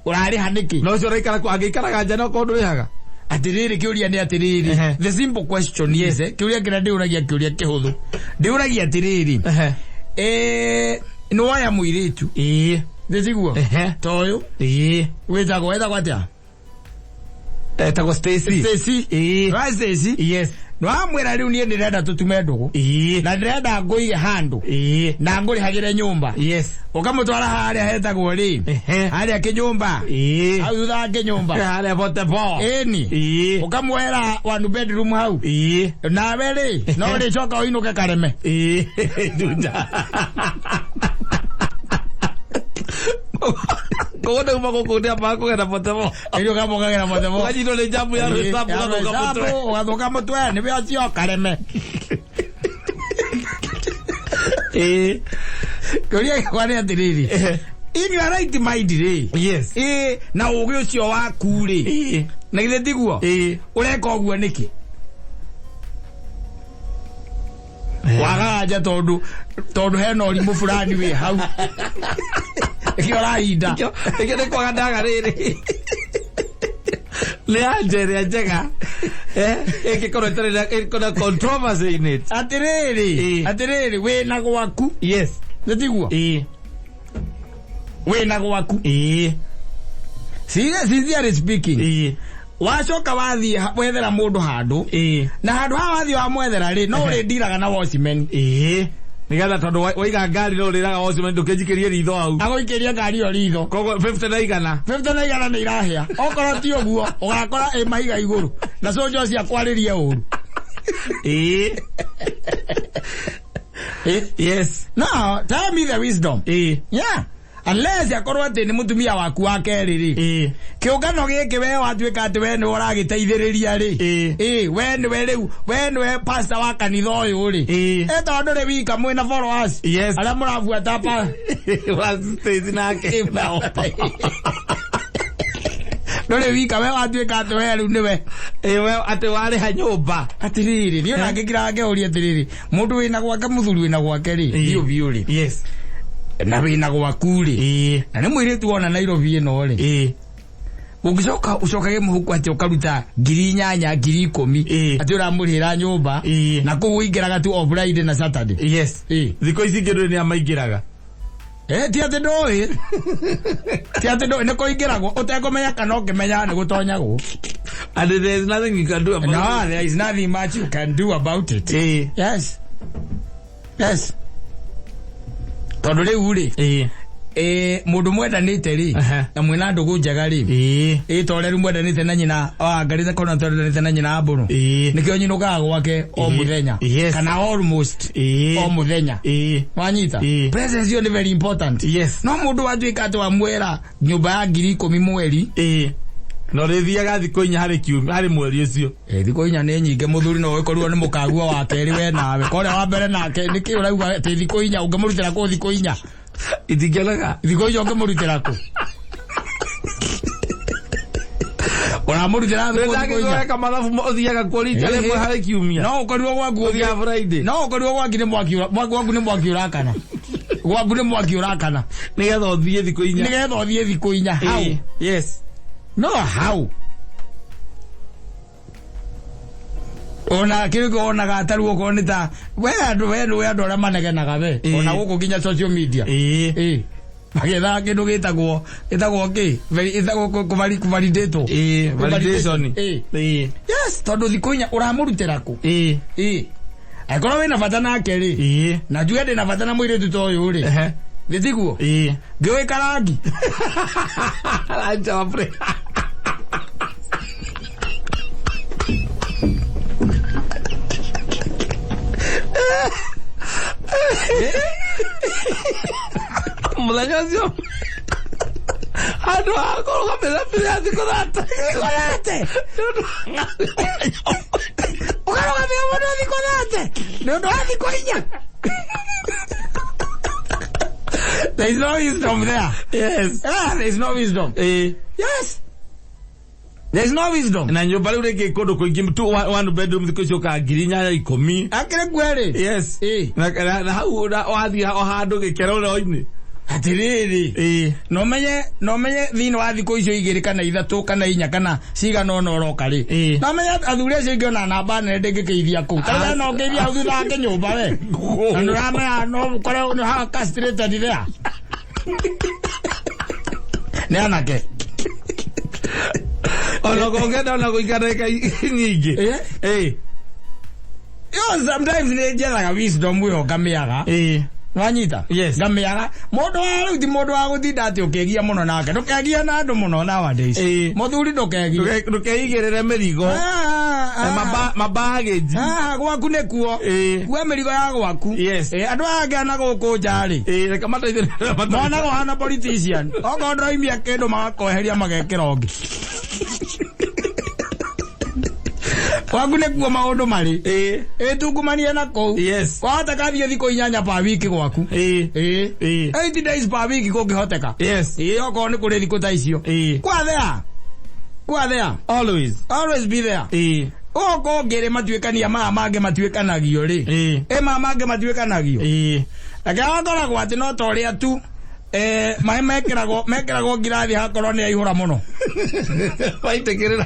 Speaker 1: Ũrarĩha nĩkĩ?
Speaker 2: Na ũcio ũraikara angĩikaraga nja no korwo ndũrĩhaga.
Speaker 1: Atĩrĩrĩ, kĩũria nĩ atĩrĩrĩ,
Speaker 2: Ehe.
Speaker 1: the simple question, yes, eh, kĩũria kĩrĩa ndĩũragia, kĩũria kĩhũthũ ndĩũragia atĩrĩrĩ,
Speaker 2: Ehe.
Speaker 1: eh, nĩ woya mũirĩtu.
Speaker 2: Ĩ.
Speaker 1: Nĩtiguo?
Speaker 2: Ehe.
Speaker 1: Ta ũyũ
Speaker 2: Ĩ.
Speaker 1: wĩtagwo, wĩtagwo atĩa?
Speaker 2: Etagwo Stacy.
Speaker 1: Stacy.
Speaker 2: Ĩ.
Speaker 1: Right, Stacy.
Speaker 2: Yes.
Speaker 1: Nĩwamwĩra rĩu niĩ ndĩrenda tũtume ndũgũ na ndĩrenda ngũige handũ na ngũrĩhagĩre nyũmba. Ũkamũtwara harĩa hetagwo rĩ, harĩa kĩnyũmba, hau thutha wa kĩnyũmba.
Speaker 2: Harĩa bote bo.
Speaker 1: Ĩni. Ũkamwera one bedroom hau. Nawe rĩ, no ũrĩcoka ũinũke Kareme.
Speaker 2: Juja. Koguo ndauma gũkũ ndĩambaga kũgera bote bo.
Speaker 1: Ĩrĩ ũkamũkagĩra bote bo.
Speaker 2: Ũkanyitwo nĩ njamu ya rũcabu ũgathũka mũtwe.
Speaker 1: Ũgathũka mũtwe, nĩwe ũcio Kareme. Kĩũria gĩakwa nĩ atĩrĩrĩ, in your right mind rĩ, ĩ na ũgĩ ũcio waku rĩ, na githĩ tiguo ũreka ũguo nĩkĩ? Wagaga nja tondũ hena ũrimũ fulani wĩ hau. Nĩkĩo ũrahinda.
Speaker 2: Nĩkĩo nĩ kwaga ndaga rĩrĩ. Nĩ anja ĩrĩa njega. Ĩngĩkorwo ĩtarĩ na ĩkorwo na controversy in it.
Speaker 1: Atĩrĩrĩ, atĩrĩrĩ, wĩna gwaku. Nĩ tiguo? Wĩna gwaku. Sincerely speaking. Wacoka wathiĩ wethera mũndũ handũ. Na handũ haha wathiĩ wamwethera rĩ, no ũrĩndiraga na watchman.
Speaker 2: Nĩgetha tondũ waiga ngari no ũrĩraga watchman ndũkĩnjikĩrie ritho hau.
Speaker 1: Agũikĩrie ngari ĩyo ritho.
Speaker 2: Koguo 50 na igana.
Speaker 1: 50 na igana nĩ irahĩa. Okorwo ti ũguo, ũgakora ĩ mahiga igũrũ. Na cũnjo ũcio akwarĩrie ũru.
Speaker 2: Yes.
Speaker 1: No, tell me the wisdom. Yeah. Unless akorwo atĩ nĩ mũtumia waku wa kerĩ rĩ. Kĩũngano gĩkĩ we watuĩka atĩ we nĩwe ũragĩteithĩrĩria rĩ. We nĩwe rĩu, we nĩwe pastor wa kanitha ũyũ rĩ. Tondũ rĩ wika mwĩna followers. Arĩa mũrabuata pa.
Speaker 2: Wa Stacy nake.
Speaker 1: Ndũrĩ wika we watuĩka atĩ we rĩu nĩwe.
Speaker 2: We atĩ warĩha nyũmba.
Speaker 1: Atĩrĩrĩ, niĩ ona ngĩkira ngeuria atĩrĩrĩ, mũndũ wĩna gwake, mũthuri wĩna gwake rĩ, biũ biũ rĩ. Na wĩna gwaku rĩ. Na nĩ mũirĩtu wona Nairobi ĩno rĩ. Ũngĩcoka ũcokage mũhuko atĩ ũkaruta 8,000, 10,000. Atĩ ũramũrĩhĩra nyũmba. Na kũu ũingĩraga tu o Friday na Saturday.
Speaker 2: Thikũ ici ingĩ ndũrĩ nĩ amaingĩraga.
Speaker 1: Ti atĩ ndũĩ. Ti atĩ ndũĩ, nĩ kũingĩragwo ũtekũmenya kana ũkĩmenya nĩ gũtonyagwo.
Speaker 2: And there is nothing you can do about
Speaker 1: No,
Speaker 2: it.
Speaker 1: there is nothing much you can do about it. Yes. Yes. Tondũ rĩu rĩ, mũndũ mwendanĩte rĩ, na mwĩna ndũgũ njega rĩ, to rĩu mwendanĩte na nyina, angarĩte kona twendanĩte na nyina Mbũrũ. Nĩkĩo nyinũkaga gwake o mũthenya. Kana almost o mũthenya. Wanyita? Presence ĩyo nĩ very important. No mũndũ watuĩka atĩ wamwĩra nyũmba ya 10,000 mweri.
Speaker 2: No rĩthiaga thikũ inya harĩ kiumia, harĩ mweri ũcio.
Speaker 1: Thikũ inya nĩ nyingĩ, mũthuri no ũkorirwo nĩ mũkaguo wa kerĩ we nawe. Korĩa wa mbere nake nĩkĩ ũrauga atĩ thikũ inya ũngĩmũrutĩra kũ thikũ inya?
Speaker 2: Itingĩoneka.
Speaker 1: Thikũ inya ũngĩmũrutĩra kũ? Ũramũrutĩra thikũ inya.
Speaker 2: Weka mathabu ũthiaga kuo rita rĩmwe harĩ kiumia.
Speaker 1: No ũkorirwo gwaku
Speaker 2: Ũthiaga Friday.
Speaker 1: No ũkorirwo gwaku nĩ mwaki gwaku nĩ mwaki ũrakana. Gwaku nĩ mwaki ũrakana.
Speaker 2: Nĩgetha ũthiĩ thikũ inya.
Speaker 1: Nĩgetha ũthiĩ thikũ inya. How?
Speaker 2: Yes.
Speaker 1: No how? Ona kĩrĩko onaga ataru okorwo nĩ ta we andũ we nĩ andũ arĩa manegenaga we. Ona gũkũ nginya social media. Magetha kĩndũ gĩtagwo kĩ? Ĩtagwo kũvalidatwo.
Speaker 2: Validation.
Speaker 1: Yes, tondũ thikũ inya ũramũrutĩra kũ? Angĩkorwo wĩna bata nake rĩ, na njuge ndĩna bata na mũirĩtu ta ũyũ rĩ. Nĩ tiguo? Ngĩũĩ karangi.
Speaker 2: Anja wa pre. Mũthenya ũcio andũ a kũrũgamĩrĩra mbere thikũ thate.
Speaker 1: Thikũ thate. Ũkarũgamĩra mũndũ thikũ thate. Nĩ ũndũ wa thikũ inya. There is no wisdom there.
Speaker 2: Yes.
Speaker 1: There is no wisdom. Yes. There is no wisdom.
Speaker 2: Na nyũmba rĩu rĩngĩ kũndũ kũingĩ tu one bedroom thikũ ici ũkaga 8,000 10,000.
Speaker 1: Akĩrĩ kweri.
Speaker 2: Yes. Na hau wathiĩ o handũ gĩkero-inĩ.
Speaker 1: Atĩrĩrĩ. No menye thĩinĩ wa thikũ icio igĩrĩ kana ithatũ kana inya kana cigana ũna ũroka rĩ. No menye athuri acio ingĩ ona namba nene ndĩngĩkĩithia kũu. Ta we no ũngĩithia hau thutha wa kĩnyũmba we. Na nĩũramenya no ũkore nĩ haha castrated there. Nĩ anake.
Speaker 2: Ona ũngĩenda ona gũikara ndagĩka nyingĩ.
Speaker 1: Yo sometimes nĩ njethaga wisdom ĩyo ngamĩaga. Wanyita?
Speaker 2: Yes.
Speaker 1: Ngamĩaga. Mũndũ wa rĩu ti mũndũ wa gũtinda atĩ ũkĩgia mũno nake. Ndũkegie na andũ mũno nowadays. Mũthuri ndũkegie.
Speaker 2: Ndũkeigĩrĩre mĩrigo. Mabagĩji.
Speaker 1: Gwaku nĩkuo. Kua mĩrigo ya gwaku.
Speaker 2: Yes.
Speaker 1: Andũ aya angĩ na gũkũ nja rĩ.
Speaker 2: Reke mateithĩrĩrie.
Speaker 1: Monaga ũhana politician. Okorwo ndũroimia kĩndũ magakweheria magekĩra ũngĩ. Gwaku nĩkuo maũndũ marĩ. Ĩtungumanie na kũu.
Speaker 2: Yes.
Speaker 1: Kwahoteka thiĩ thikũ 8 per week gwaku. 8 days per week kũngĩhoteka.
Speaker 2: Yes.
Speaker 1: Okorwo nĩ kũrĩ thikũ ta icio. Kwa there. Kwa there.
Speaker 2: Always.
Speaker 1: Always be there. Okorwo ngĩrĩ matuĩkania maya mangĩ matuĩkanagio rĩ. Maya mangĩ matuĩkanagio. Reke hakoragwo atĩ no ta ũrĩa tu maĩ mekĩragwo ngirathi hakorwo nĩ aihũra mũno.
Speaker 2: Waitĩkĩrĩra.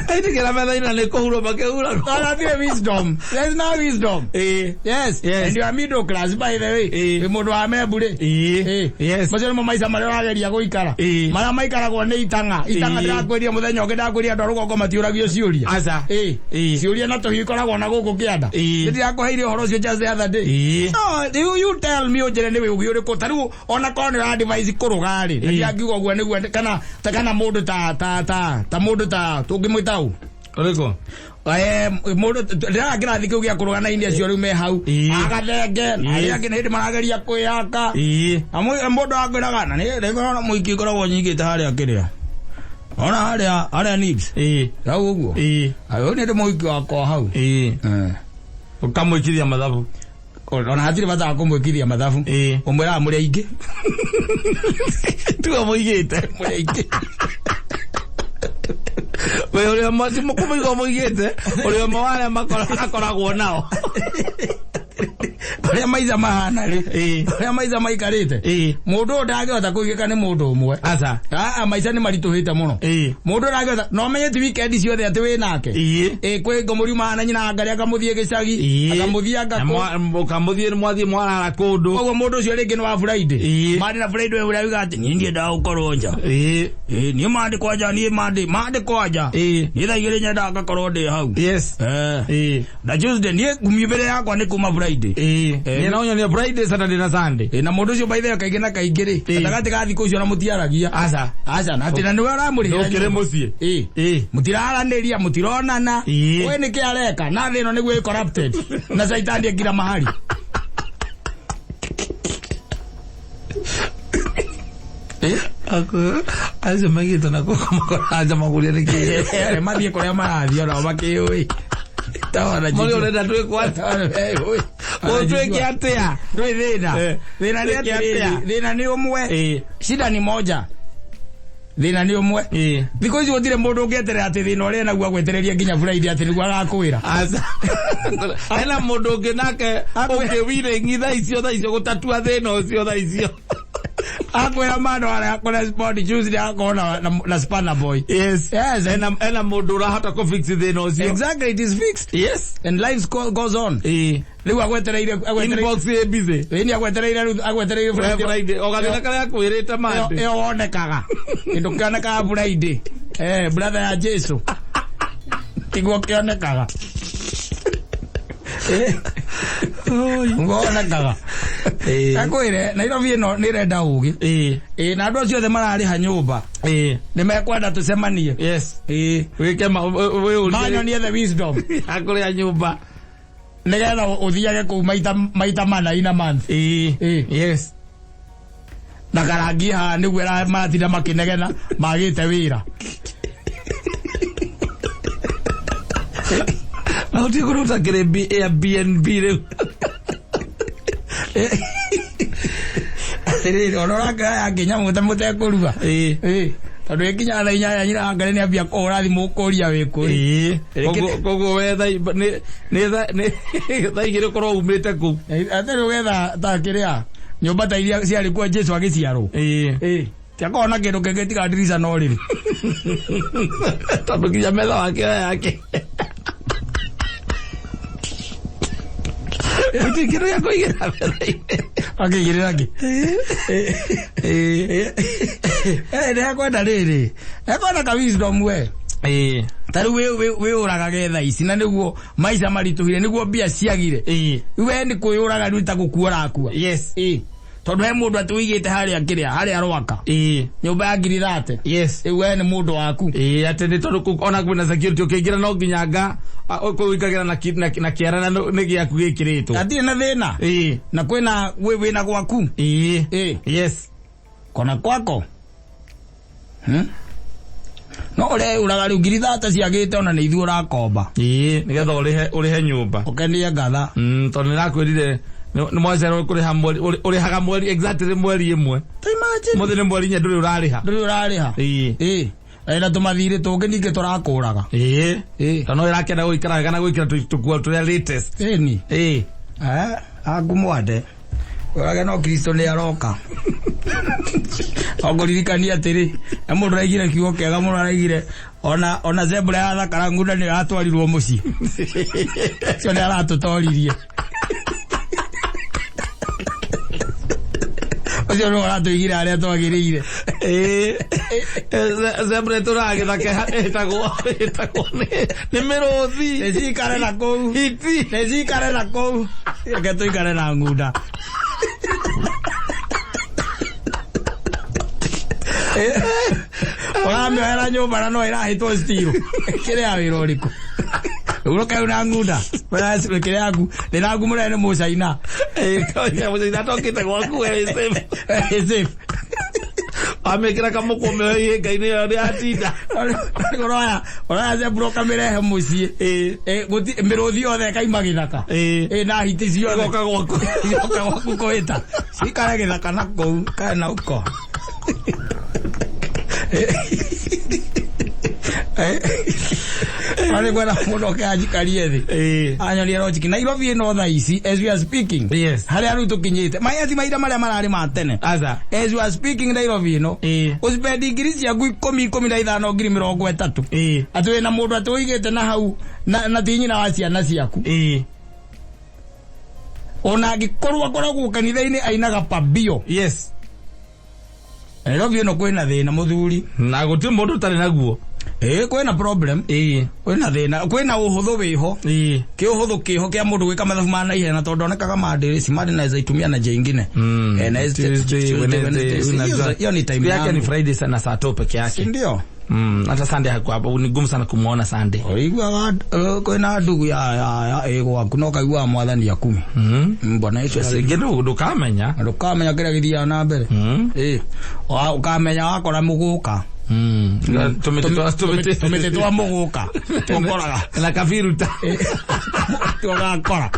Speaker 2: Aitikira metha-inĩ nĩ kũhurwo makĩhuragwo.
Speaker 1: Hatirĩ wisdom. There is no wisdom. Yes.
Speaker 2: Yes.
Speaker 1: And you are middle class by the way. Wĩ mũndũ wa membu rĩ.
Speaker 2: Yes.
Speaker 1: Macio nĩmo maica marĩa ũrageria gũikara. Marĩa maikaragwo nĩ itang'a. Itang'a ndĩrakwĩria mũthenya ũngĩ ndakwĩria andũ a rũgongo matiũragio ciũria.
Speaker 2: Aca.
Speaker 1: Ciũria na tũhiũ ikoragwo na gũkũ kĩanda. Nĩndĩrakũheire ũhoro ũcio just the other day. No, you tell me ũnjĩre nĩ ũgĩ ũrĩkũ. Ta rĩu ona korwo nĩ ũra advise kũrũga rĩ. Nĩndĩrangiuga ũguo nĩguo kana ta kana mũndũ ta mũndũ ta tũngĩmwĩta ũ?
Speaker 2: Ũrĩkũ?
Speaker 1: Mũndũ ndĩraga kĩrathi kĩu gĩa kũrũga na iria acio rĩu me hau. Agathenge, arĩa angĩ nĩ hĩndĩ marageria kwĩyaka. Mũndũ akwĩraga na nĩ rĩngĩ ona mũingĩ ngoragwo nyingĩte harĩa kĩrĩa. Ona harĩa Nibs. Hau ũguo. Ayo nĩ ndĩ mũingĩ wakwa hau.
Speaker 2: Ũkamũikithia mathabu.
Speaker 1: Ona hatirĩ bata wa kũmwĩkithia mathabu. Ũmwĩraga mũrĩ aingĩ.
Speaker 2: Tiga mũigĩte.
Speaker 1: Mũrĩ aingĩ.
Speaker 2: We ũrĩa ti kũmũiga mũigĩte, ũrĩa ũmwe wa arĩa akoragwo nao.
Speaker 1: Ũrĩa maica mahana rĩ. Ũrĩa maica maikarĩte. Mũndũ ũyũ ndangĩhota kũigĩka nĩ mũndũ ũmwe.
Speaker 2: Aca.
Speaker 1: Maica nĩ maritũhĩte mũno. Mũndũ ndangĩhota, no menye ti weekend ciothe atĩ wĩ nake. Kwĩ ngũmũriuma na nyina ngarĩ akamũthiĩ gĩcagi. Akamũthiĩ angakũ.
Speaker 2: Ũkamũthiĩ mwathiĩ mwarara kũndũ.
Speaker 1: Koguo mũndũ ũcio rĩngĩ nĩ wa Friday. Monday na Friday we ũrĩa uga atĩ niĩ ndiendaga gũkorwo nja. Niĩ Monday kwanja, niĩ Monday kwanja. Niĩ thaa 2 nyendaga ngakorwo ndĩ hau.
Speaker 2: Yes.
Speaker 1: Na Tuesday niĩ ngumio mbere yakwa nĩ kuma Friday.
Speaker 2: Niĩ no nyonie Friday, Saturday na Sunday.
Speaker 1: Na mũndũ ũcio by the way kaingĩ na kaingĩ rĩ, gatagatĩ ka thikũ icio na mũtiaragia.
Speaker 2: Aca.
Speaker 1: Aca, na atĩ na nĩwe ũramũrĩhĩra.
Speaker 2: Ndũkĩrĩ mũciĩ.
Speaker 1: Mũtiraranĩria, mũtironana. We nĩkĩ areka? Na thĩ ĩno nĩguo ĩ corrupted. Na caitani ekira mahali.
Speaker 2: Acio maigĩtwo na gũkũ makoranja maguria nĩ kĩĩ.
Speaker 1: Mathiĩ kũrĩa marathiĩ onao makĩũĩ.
Speaker 2: Mũrĩ ũrenda twĩkwo atĩa? Ũtwĩke atĩa?
Speaker 1: Ndũĩ thĩna. Thĩna nĩ atĩrĩrĩ, thĩna nĩ ũmwe. Shida ni moja. Thĩna nĩ ũmwe. Thikũ ici gũtirĩ mũndũ ũngĩeterera atĩ thĩna ũrĩa naguo agwetereria nginya Friday atĩ nĩguo agakwĩra.
Speaker 2: Aca. Hena mũndũ ũngĩ nake ũngĩ willing thaa icio gũtatua thĩna ũcio thaa icio.
Speaker 1: Akwĩra mandũ arĩa akũrespond Tuesday akorwo na spanner boy.
Speaker 2: Yes.
Speaker 1: Yes.
Speaker 2: Ena mũndũ ũrahota kũfix thĩna ũcio.
Speaker 1: Exactly, it is fixed.
Speaker 2: Yes.
Speaker 1: And life goes on. Rĩu agwetereire
Speaker 2: inbox ĩ busy.
Speaker 1: Ĩni agwetereire rĩu agwetereire
Speaker 2: Friday. O gathĩna karĩa akwĩrĩte Monday.
Speaker 1: Ĩyo wonekaga. Kĩndũ kĩonekaga Friday. Brother ya Jesu. Tiguo kĩonekaga. Wonekaga. Akwĩre Nairobi ĩno nĩ ĩrenda ũgĩ. Na andũ acio othe mararĩha nyũmba. Nĩ mekwenda tũcemanie.
Speaker 2: Yes. Wĩke wĩũrie.
Speaker 1: Manyonie the wisdom.
Speaker 2: Ya kũrĩa nyũmba.
Speaker 1: Nĩgetha ũthiage kũu maita mana in a month.
Speaker 2: Yes.
Speaker 1: Na karangi haha nĩguo maratinda makĩnegena magĩte wĩra.
Speaker 2: Na ũtige kũruta kĩrĩ Airbnb rĩu.
Speaker 1: Atĩrĩrĩ, ona ũrakĩoya nginya mũtekũruga. Tondũ ĩkinyaga thaa 8 nyina Ngai nĩ ambia kũhũra thimũ kũria wĩ kũ.
Speaker 2: Koguo we thaa 2 ũkorwo umĩte kũu.
Speaker 1: Atĩrĩ ũgetha ta kĩrĩa nyũmba ta iria ciarĩ kuo Jesu agĩciarwo. Tiakorwo na kĩndũ kĩngĩ tiga ndirica no rĩrĩ.
Speaker 2: Tondũ nginya metha wake yake. Gũtirĩ kĩndũ gĩa kũigĩrĩra metha-inĩ.
Speaker 1: Akĩigĩrĩra kĩ? Nĩekwenda rĩrĩ. Ekwenda ka wisdom we.
Speaker 2: Ĩĩ.
Speaker 1: Ta rĩu wĩyũragage thaa ici na nĩguo maica maritũhire, nĩguo mbia ciagire.
Speaker 2: Ĩĩ.
Speaker 1: We nĩ kwĩyũraga rĩu ta gũkua ũrakua.
Speaker 2: Yes.
Speaker 1: Ĩĩ. Tondũ he mũndũ atĩ ũigĩte harĩa kĩrĩa, harĩa Rwaka.
Speaker 2: Ĩĩ.
Speaker 1: Nyũmba ya ngiri 30.
Speaker 2: Yes.
Speaker 1: Rĩu we nĩ mũndũ waku.
Speaker 2: Ĩĩ, atĩ nĩ tondũ ona kwĩna security ũkĩingĩra no nginya nga kũu ũikagĩra na na kĩara na nĩ gĩaku gĩkĩrĩtwo.
Speaker 1: Hatirĩ na thĩna.
Speaker 2: Ĩĩ.
Speaker 1: Na kwĩna wĩna gwaku.
Speaker 2: Ĩĩ.
Speaker 1: Ĩĩ.
Speaker 2: Yes.
Speaker 1: Kona kwako. No ũreyũraga rĩu ngiri 30 ciagĩte ona nĩ ithuĩ ũrakomba.
Speaker 2: Ĩĩ, nĩgetha ũrĩhe nyũmba.
Speaker 1: Ũkenie ngatha.
Speaker 2: Tondũ nĩrakwĩrire nĩ mwacererwo kũrĩha mweri, ũrĩhaga mweri exactly mweri ĩmwe.
Speaker 1: Ta imagine.
Speaker 2: Mũthĩ nĩ mweri inya ndũrĩ ũrarĩha.
Speaker 1: Ndũrĩ ũrarĩha.
Speaker 2: Ĩĩ.
Speaker 1: Ĩĩ. Na tũmathirĩ tũngĩ ningĩ tũrakũraga.
Speaker 2: Ĩĩ.
Speaker 1: Ĩĩ.
Speaker 2: Tondũ no ĩrakenda gũikara wega na gwĩkĩra tũkuo tũrĩa latest.
Speaker 1: Ĩni.
Speaker 2: Ĩĩ.
Speaker 1: Aku mwande. Ũrage no Kristo nĩ aroka. Ongũririkania atĩrĩ, na mũndũ araigire kiugo kĩega mũno, araigire ona zebra ya thakara ngunda nĩ yatwarirwo mũciĩ. Ũcio nĩ aratũtoririe. Ũcio nĩ ũratũigire harĩa twagĩrĩire.
Speaker 2: Ĩĩ. Zebra ĩtũraga gĩthaka ĩtagwo nĩ mĩrũthi.
Speaker 1: Nĩ cikare na kũu.
Speaker 2: Hiti.
Speaker 1: Nĩ cikare na kũu. Reke tũikare na ngunda. Ũramĩohera nyũmba na no ĩrahĩtwo stiro. Kĩrĩa wĩra ũrĩkũ? Ũroke rĩu na ngunda. Kĩrĩa yaku, thĩna waku mũnene nĩ mũcaina.
Speaker 2: Ĩĩ, mũcaina atokĩte gwaku we wĩ safe.
Speaker 1: Wĩ safe.
Speaker 2: Amĩkĩra kamũkwa ũmĩohe ihĩnga-inĩ ĩyo nĩ yatinda.
Speaker 1: Ũroya zebra ũkamĩrehe mũciĩ.
Speaker 2: Ĩĩ.
Speaker 1: Mĩrũthi yothe ĩkaima gĩthaka.
Speaker 2: Ĩĩ.
Speaker 1: Ĩĩ, na hiti ciothe.
Speaker 2: Ĩgoka gwaku.
Speaker 1: Ĩgoka gwaku kũhĩta. Cikare gĩthaka na kũu, kae na uko. Arĩ kwenda mũndũ oke anjikarie thĩ.
Speaker 2: Ĩĩ.
Speaker 1: Anyonie logic. Nairobi ĩno thaa ici, as we are speaking.
Speaker 2: Yes.
Speaker 1: Harĩa rĩu tũkinyĩte. Maya ti mahinda marĩa mararĩ ma tene.
Speaker 2: Aca.
Speaker 1: As we are speaking Nairobi ĩno.
Speaker 2: Ĩĩ.
Speaker 1: Ũcipendi ngiri ciaku ikũmi, ikũmi na ithano, ngiri mĩrongo ĩtatũ.
Speaker 2: Ĩĩ.
Speaker 1: Atĩ wĩna mũndũ atĩ ũigĩte na hau, na ti nyina wa ciana ciaku.
Speaker 2: Ĩĩ.
Speaker 1: Ona angĩkorwo akoragwo kanitha-inĩ ainaga pambio.
Speaker 2: Yes.
Speaker 1: Nairobi ĩno kwĩna thĩna mũthuri.
Speaker 2: Na gũtirĩ mũndũ ũtarĩ naguo.
Speaker 1: Ĩĩ, kwĩna problem.
Speaker 2: Ĩĩ.
Speaker 1: Kwĩna thĩna, kwĩna ũhũthũ wĩho.
Speaker 2: Ĩĩ.
Speaker 1: Kĩũhũthũ kĩho kĩa mũndũ gwĩka mathabu ma naihenya na tondũ onekaga Monday, si Monday naweza itumia na njia ingine. Na hizi
Speaker 2: Tuesday,
Speaker 1: Tuesday,
Speaker 2: Wednesday,
Speaker 1: Wednesday.
Speaker 2: unajua.
Speaker 1: Hiyo ni time
Speaker 2: Yake ni
Speaker 1: yangu.
Speaker 2: Friday sana saa 2 peke yake.
Speaker 1: Si ndio?
Speaker 2: Hata Sunday hakuwa hapo, ni gumu sana kumuona Sunday.
Speaker 1: Ũiguaga, kwĩna ndugu ya ĩ gwaku na ũkaiguaga mwathani akumi. Bwana Yesu asifiwe.
Speaker 2: Rĩngĩ ndũkamenya.
Speaker 1: Ndũkamenya kĩrĩa gĩthiaga na mbere. Ĩ. Ũkamenya wakora mũgũka. Tũmĩtĩ twa mũgũka. Tũkoraga.
Speaker 2: Na kabiruta.
Speaker 1: Tũgakora.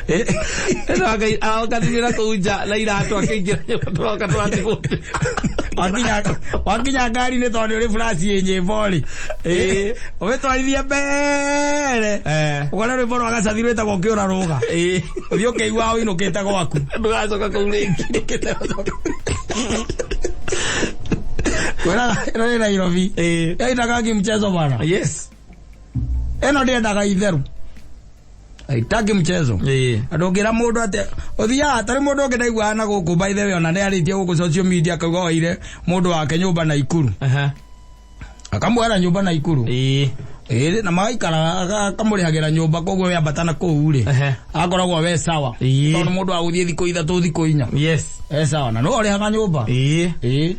Speaker 2: Ĩno akatigĩra kũu nja na iratũ akĩingĩra nyũmba tũroka tũratigwo.
Speaker 1: Wakinya ngari-inĩ tondũ nĩ ũrĩ flash ĩ nyĩmbo rĩ.
Speaker 2: Ĩĩ.
Speaker 1: Ũmĩtwarithie mbere. Ũkore rwĩmbo rwa gacathi rwĩtagwo ũkĩũra rũga.
Speaker 2: Ĩĩ.
Speaker 1: Ũthiĩ ũkĩiguaga ũinũkĩte gwaku.
Speaker 2: Ndũgacoka kũu rĩngĩ.
Speaker 1: Kwĩraga ĩno nĩ Nairobi.
Speaker 2: Ĩĩ.
Speaker 1: Yainaga mchezo bana.
Speaker 2: Yes.
Speaker 1: Ĩno ndĩendaga itherũ. Haitaki mchezo.
Speaker 2: Ĩĩ.
Speaker 1: Andũ ũngĩra mũndũ atĩ ũthiaga tarĩ mũndũ ũngĩ ndaiguaga na gũkũ by the way ona nĩ arĩtie gũkũ social media akauga oire mũndũ wake nyũmba Naikuru. Akamwera nyũmba Naikuru.
Speaker 2: Ĩĩ.
Speaker 1: Ĩĩ, na magaikara akamũrĩhagĩra nyũmba koguo we ambata na kũu rĩ. Akoragwo we sawa.
Speaker 2: Ĩĩ.
Speaker 1: Tondũ mũndũ wa gũthiĩ thikũ ithatũ thikũ inya.
Speaker 2: Yes.
Speaker 1: E sawa na no ũrĩhaga nyũmba.
Speaker 2: Ĩĩ.
Speaker 1: Ĩĩ.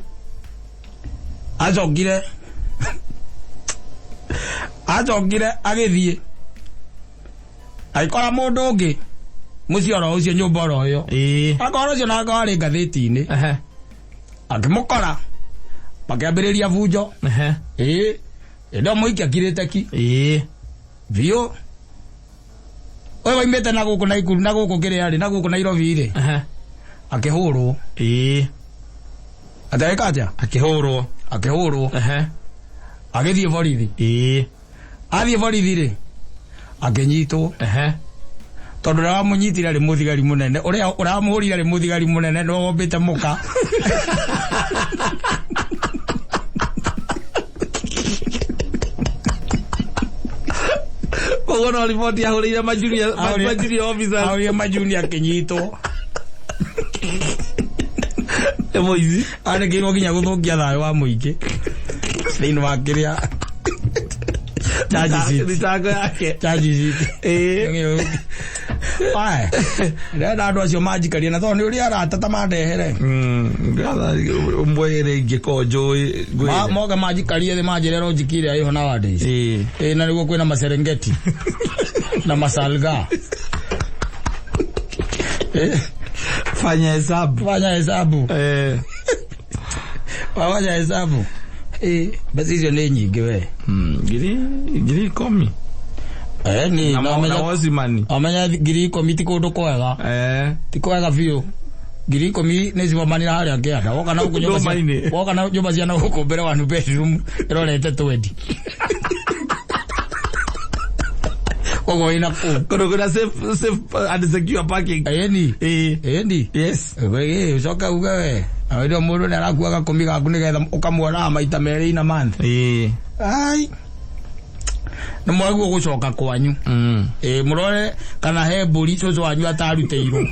Speaker 1: Acokire. Acokire agĩthiĩ. Agĩkora mũndũ ũngĩ mũciĩ oro ũcio nyũmba oro ĩyo.
Speaker 2: Ĩĩ.
Speaker 1: Akora ũcio nake warĩ ngathĩti-inĩ. Akĩmũkora. Makĩambĩrĩria bunjo. Ĩĩ. Ĩndĩ o mũikia akirĩte ki.
Speaker 2: Ĩĩ.
Speaker 1: Biũ. Ũyũ waimĩte na gũkũ Naikuru, na gũkũ kĩrĩa rĩ, na gũkũ Nairobi rĩ. Akĩhũrwo.
Speaker 2: Ĩĩ.
Speaker 1: Atĩ agĩka atĩa?
Speaker 2: Akĩhũrwo.
Speaker 1: Akĩhũrwo. Agĩthiĩ borithi.
Speaker 2: Ĩĩ.
Speaker 1: Athiĩ borithi rĩ, akĩnyitwo. Tondũ ũrĩa wamũnyitire arĩ mũthigari mũnene, ũrĩa ũramũhũrire arĩ mũthigari mũnene, nĩwe wombĩte mũka.
Speaker 2: Koguo no riboti ahũrĩire ma junior officers.
Speaker 1: Ahũrĩire ma junior akĩnyitwo.
Speaker 2: Mũici.
Speaker 1: Andĩkĩirwo nginya gũthũkia thayũ wa mũingĩ thĩinĩ wa kĩrĩa charge sheet.
Speaker 2: Thitango yake.
Speaker 1: Charge sheet.
Speaker 2: Ĩĩ.
Speaker 1: Wae, ndĩrenda andũ acio manjikarie na tondũ nĩ ũrĩa arata ta mandehere.
Speaker 2: Ngatha mwere ingĩkorwo njũĩ ngwĩre.
Speaker 1: Moka manjikarie thĩ manjĩre logic ĩrĩa ĩho nowadays.
Speaker 2: Ĩĩ.
Speaker 1: Ĩĩ, na nĩguo kwĩna maserengeti na masalga.
Speaker 2: Fanya hesabu.
Speaker 1: Fanya hesabu.
Speaker 2: Eh.
Speaker 1: Fanya hesabu. Mbeca icio nĩ nyingĩ we.
Speaker 2: 10,000.
Speaker 1: Ni
Speaker 2: Na wocimani.
Speaker 1: Amenya 10,000 ti kũndũ kwega. Ti kwega biũ. 10,000 nĩ cibomanire harĩa kĩanda. Woka na gũkũ nyũmba cia
Speaker 2: Ndũma-inĩ.
Speaker 1: woka na nyũmba cia na gũkũ mbere wa bedroom ĩrorete 20. Koguo wĩna kũu.
Speaker 2: Kũndũ kwĩna safe and secure parking.
Speaker 1: Ĩni. Ĩni.
Speaker 2: Yes.
Speaker 1: Ũcoke uge we. Ndio mũndũ nĩ arakua gakũmi gaku nĩgetha ũkamuonaga maita merĩ in a month.
Speaker 2: Ĩĩ.
Speaker 1: Ai. Nĩ mwaguo gũcoka kwanyu. Ĩĩ, mũrore kana he mbũri cũcũ wanyu atarutĩirwo.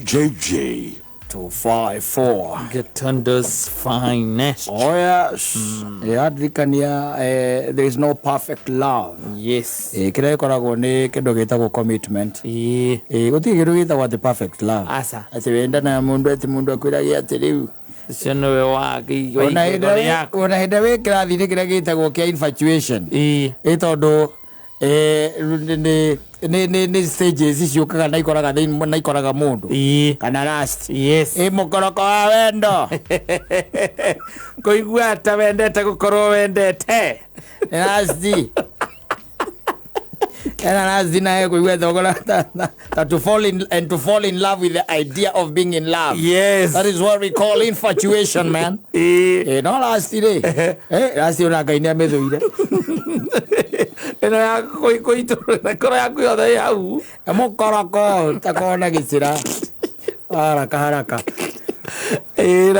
Speaker 3: JJ 254.
Speaker 4: Gatunda's finest.
Speaker 3: Oh yes. Yeah, ndirikania, there is no perfect love.
Speaker 4: Yes.
Speaker 3: Kĩrĩa gĩkoragwo nĩ kĩndũ gĩtagwo commitment.
Speaker 4: Ĩĩ.
Speaker 3: Gũtirĩ kĩndũ gĩtagwo atĩ perfect love.
Speaker 4: Aca.
Speaker 3: Atĩ wendana na mũndũ atĩ mũndũ akwĩragia atĩ rĩu
Speaker 4: Ũcio nĩwe wa
Speaker 3: ona
Speaker 4: wa
Speaker 3: hĩndĩ
Speaker 4: yaku.
Speaker 3: ona hĩndĩ wĩ kĩrathi-inĩ kĩrĩa gĩtagwo kĩa infatuation.
Speaker 4: Ĩĩ.
Speaker 3: Ĩ tondũ nĩ stages ciũkaga na ikoraga thĩinĩ na ikoraga mũndũ.
Speaker 4: Ĩĩ.
Speaker 3: Kana lust.
Speaker 4: Yes.
Speaker 3: Ĩ mũkoroko wa wendo.
Speaker 4: Kũigua ta wendete gũkorwo wendete.
Speaker 3: Lust. Ena lust nayo kũigua thogora ta to fall in and to fall in love with the idea of being in love.
Speaker 4: Yes.
Speaker 3: That is what we call infatuation, man.
Speaker 4: Ĩĩ.
Speaker 3: No lust rĩ. Lust ona Ngai nĩ amĩthũire.
Speaker 4: Ĩno ya kũitũrũra ngoro yaku yothe ĩ hau.
Speaker 3: Mũkoroko takona gĩcĩra. Haraka haraka.
Speaker 4: Ĩĩ,